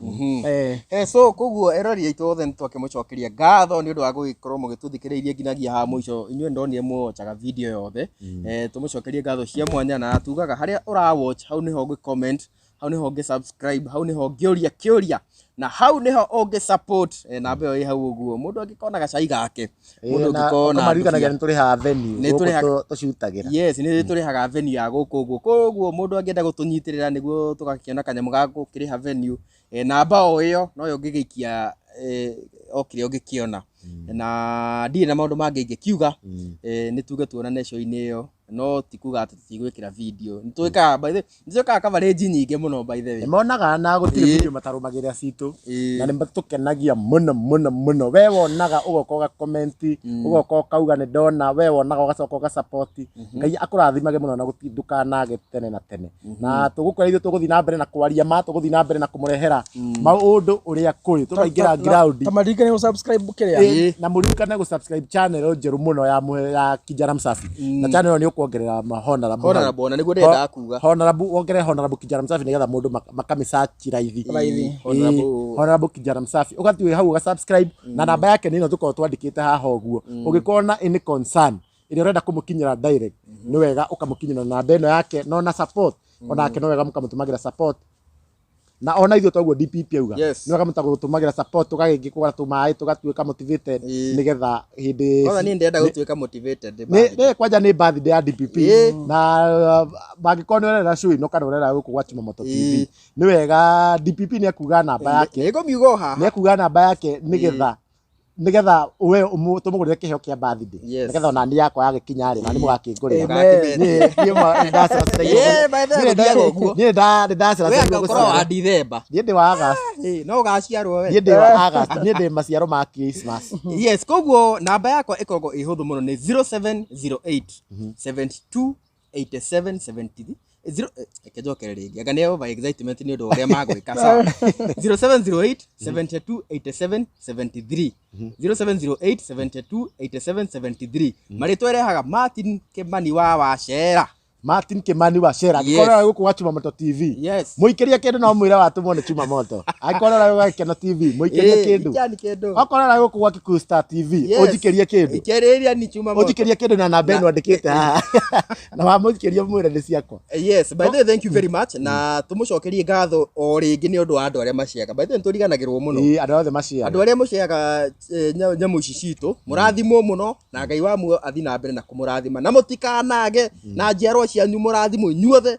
Eh. So koguo erori aitũ othe nĩ twakĩmũcokeria ngatho nĩ ũndũ wa gũgĩkorwo mũgĩtũthikĩrĩirie nginyagia haha mũico. Inyuĩ ndonire mũwochaga video yothe. Tũmũcokerie ngatho cia mwanya, na tugaga harĩa ũra watch hau nĩho ũngĩ comment, hau nĩho ũngĩ subscribe, hau nĩho ũngĩũria kĩũria, na hau nĩho ũngĩ support. Namba ĩyo ĩ hau ũguo, mũndũ angĩkona gacai gake, mũndũ ũngĩkona Ũkamaririkanagia nĩ tũrĩhaga venue Nĩ gũkũ tũcutagĩra. Yes, nĩ tũrĩhaga venue ya gũkũ ũguo, koguo mũndũ angĩenda gũtũnyitĩrĩra nĩguo tũgakĩona kanyamũ ga gũkĩrĩha venue, namba o ĩyo noyo ũngĩgĩikia o kĩrĩa ũngĩkĩona. Na ndirĩ na maũndũ mangĩ ingĩkiuga, nĩ tuge tuonane show-inĩ ĩyo, no ti kuga atĩ tũtigwĩkĩra video. Nĩ twĩkaga, by the way, nĩ twĩkaga coverage nyingĩ mũno by the way. Nĩ monaga na gũtirĩ video matarũmagĩrĩra citũ, na nĩ matũkenagia mũno mũno mũno. We wonaga ũgoka ũga comment, ũgoka ũkauga nĩ ndona, we wonaga ũgacoka ũga support. Ngai akũrathimage mũno na ndũkanage tene na tene. Na tũgũkwĩra ithuĩ tũgũthiĩ na mbere na kwaria ma, tũgũthiĩ na mbere na kũmũrehera maũndũ ũrĩa kũrĩ, tũkaingĩra ground. Ta maririkane gũ subscribe kĩrĩa. Na mũririkane gũ subscribe channel njerũ mũno ya Kijana Msafi. Na channel ĩyo nĩ ũkuongerera ma honorable. Honorable, ona nĩguo ndĩrendaga kuga. Honorable, wongerere honorable Kijana Msafi nĩgetha mũndũ makamĩsearch raithi. Raithi. Honorable. Honorable Kijana Msafi. Ũgathiĩ hau ũga subscribe na namba yake nĩ ĩno tũkoragwo twandĩkĩte haha ũguo. Ũngĩkorwo na any concern ĩrĩa ũrenda kũmũkinyĩra direct, nĩ wega ũkamũkinyĩra na namba ĩno yake, no na support onake no wega mũkamũtũmagĩra support. Na ona ithuĩ toguo DPP auga, nĩ wega mũtagũtũmagĩra support, tũgagĩthiĩ kũgũra tũmaĩ, tũgatuĩka motivated nĩgetha hĩndĩ Kwanza niĩ ndĩrenda gũtuĩka motivated. Nĩ kwanja nĩ birthday ya DPP, na mangĩkorwo nĩ ũrerera show ĩno kana ũrerera gũkũ gwa Chumamoto TV, nĩ wega DPP nĩ ekuga namba yake. Nĩ ngũmiuga o haha. Nĩ ekuga namba yake nĩgetha we tũmũgũrĩre kĩheo kĩa birthday. Nĩgetha ona niĩ yakwa yagĩkinya rĩ, na nĩ mũgakĩngũrĩra. Niĩ Ĩĩ, by the way, gũthiaga ũguo. Niĩ We nĩndaceracerirwo anga ũkorwo wa gũciarwo. Dithemba. Niĩ ndĩ wa August. No ũgaciarwo we. Niĩ ndĩ wa August. Niĩ ndĩ maciaro ma Christmas. Yes, koguo namba yakwa ĩkoragwo ĩ hũthũ mũno, nĩ 0708 72 87 73. Zero, reke njokere rĩngĩ, anga nĩ over excitement nĩ ũndũ wa ũrĩa magwĩka. Sawa. 0708 72 87 73. 0708 72 87 73. Marĩtwa ĩrehaga Martin Kimani wa Wacera. Martin Kimani wa Shera. Yes. Angĩkorwo ũrĩ gũkũ gwa Chumamoto TV, Yes. mũikĩrie kĩndũ na ũmwĩre watũmwo nĩ Chumamoto. Angĩkorwo ũrĩ gwa Gĩkeno TV, mũikĩrie kĩndũ. Ikiani kĩndũ. Okorwo ũrĩ gũkũ gwa Kikuyu Star TV, Yes. ũnjikĩrie kĩndũ. Ikĩrĩria ni Chumamoto. Ũnjikĩrie kĩndũ na namba ĩno andĩkĩte haha. Na wamũikĩria ũmwĩre nĩ ciakwa. Yes, by the way, thank you very much. Na tũmũcokerie ngatho o rĩngĩ nĩ ũndũ wa andũ arĩa maciaga. By the way, nĩtũriganagĩrwo mũno. Ĩĩ, andũ othe maciaga. Andũ arĩa mũciaga nyamũ ici citũ, mũrathimwo mũno, na Ngai wa muoyo athiĩ na mbere na kũmũrathima. Na mũtikanage na njiarwa cianyu mũrathimwo inyuothe,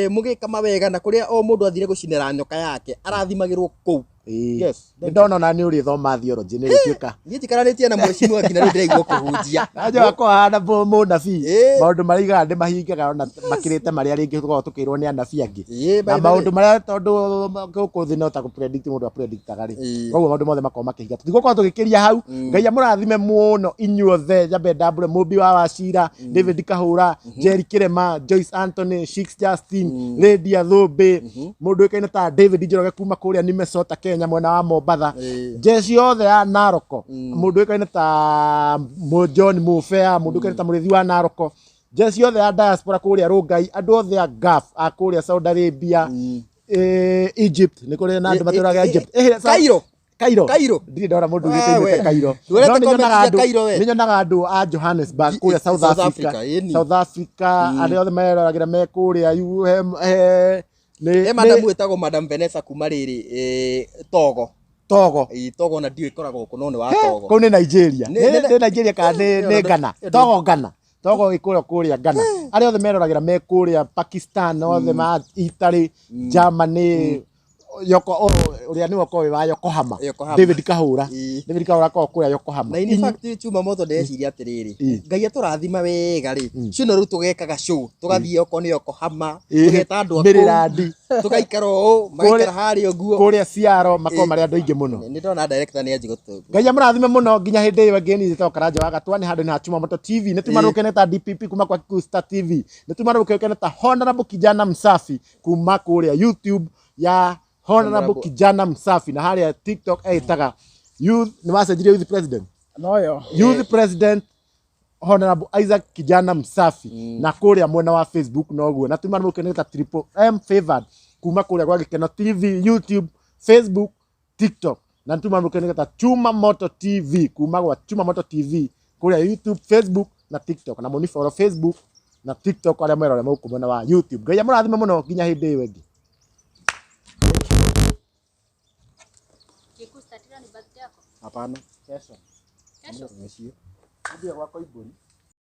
mũgĩka mawega, na kũrĩa o mũndũ athire gũcinĩra nyoka yake, arathimagĩrwo kũu. Ĩĩ. Yes, Nĩ ndona ona nĩ ũrĩthoma theology, nĩ ũrĩtuĩka. Niĩ njikaranĩtie na mheshimiwa nginya rĩu ndĩraigua kũhunjia. Najua wakwa hana mũnabii. Ĩĩ. Maũndũ marĩa aigaga nĩ mahingaga ona makĩrĩte marĩa rĩngĩ tũkoragwo tũkĩrwo nĩ anabii angĩ. Ĩĩ, by Na the way. maũndũ marĩa tondũ gũkũ thĩ no ta gũ-predict mũndũ a-predictaga rĩ. Ĩĩ. Koguo maũndũ mothe makoragwo makĩhinga. Tũtigũkorwo tũgĩkĩria hau. Ngai amũrathime mũno inyuothe. Nyambe ndambũre Mũmbi wa Wacira, David Kahũra, Jerry Kĩrema, Joyce Anthony, Shix Justin, Lydia Thũmbĩ, mũndũ ũĩkaine ta David Njoroge kuma kũrĩa Minnesota, Kenya, mwena wa Mombatha. Ĩĩ. Jeshi yothe ya Naroko, mũndũ ũĩkaine ta John Mufea, mũndũ ũĩkaine ta Mũrĩithi wa Naroko, jeshi yothe ya diaspora kũrĩa Rongai, andũ othe a Gulf a kũrĩa Saudi Arabia, Egypt, nĩ kũrĩ na andũ matũraga Egypt. Cairo. Cairo. Cairo. Ndirĩ ndona mũndũ Ah, ugĩte we. Cairo. Ndwĩrete No nĩ comment nyonaga cia andũ, Cairo, we. nĩ nyonaga andũ a Johannesburg kũrĩa South South Africa. Africa, ĩni. South Africa, arĩa othe meroragĩra me kũrĩa he He madam wĩtagwo Madam Vanessa kuma rĩrĩ, Togo. Togo. Ĩĩ, Togo na ndiũĩ ĩkoragwo kũ, no nĩ wa Togo. Kũu nĩ Nigeria. Nĩ- Nĩ Nigeria kana nĩ Ghana. Togo Ghana. Togo gĩkũrĩa kũrĩa Ghana, arĩa othe meroragĩra me kũrĩa Pakistan, othe ma Italy, Germany, Yoko ũrĩa nĩwe ũkoragwo wĩ wa Yokohama. Yokohama. David Kahũra. David Kahũra akoragwo kũrĩa Yokohama. Na in fact chuma moto ndeciria atiriri, Ngai atũrathima wega rĩ, cino rĩu tũgekaga show, tũgathiĩ okorwo nĩ Yokohama, tũgeta andũ a kũu, Maryland. Tũgaikara ũũ, magaikara harĩa ũguo. Kũrĩa Seattle makoragwo marĩ andũ aingĩ mũno. Nĩ ndona director nĩ anji gũtũ. Ngai amũrathime mũno nginya hĩndĩ ĩyo ĩngĩ. Niĩ njĩtagwo Karanja wa Gatwa, nĩ handũ nĩ ha Chuma Moto TV, nĩ tuma rũkene ta DPP kuma kwa Kikuyu Star TV, nĩ tuma rũkene ta Honorable Kijana Msafi kuma kũrĩa YouTube ya Honorable Honorable. Kijana Msafi, na harĩa TikTok ĩtaga youth, nĩ wacenjirie youth president. Noyo. Youth president Honorable Isaac Kijana Msafi, na kũrĩa mwena wa Facebook noguo, na tuma rũkene ta Triple M Favored kuma kũrĩa gwa Gĩkeno TV, YouTube, Facebook, TikTok, na tuma rũkene ta Chuma Moto TV kuma gwa Chuma Moto TV kũrĩa YouTube, Facebook na TikTok, na mũni follow Facebook na TikTok arĩa merore mũkũ mwena wa YouTube. Ngai amũrathime mũno nginya hĩndĩ ĩyo ĩngĩ. Kikuyu Star, ni birthday yako? Hapana. Kesho. Kesho. Rũciũ. Thiĩ gwakwa Iburi.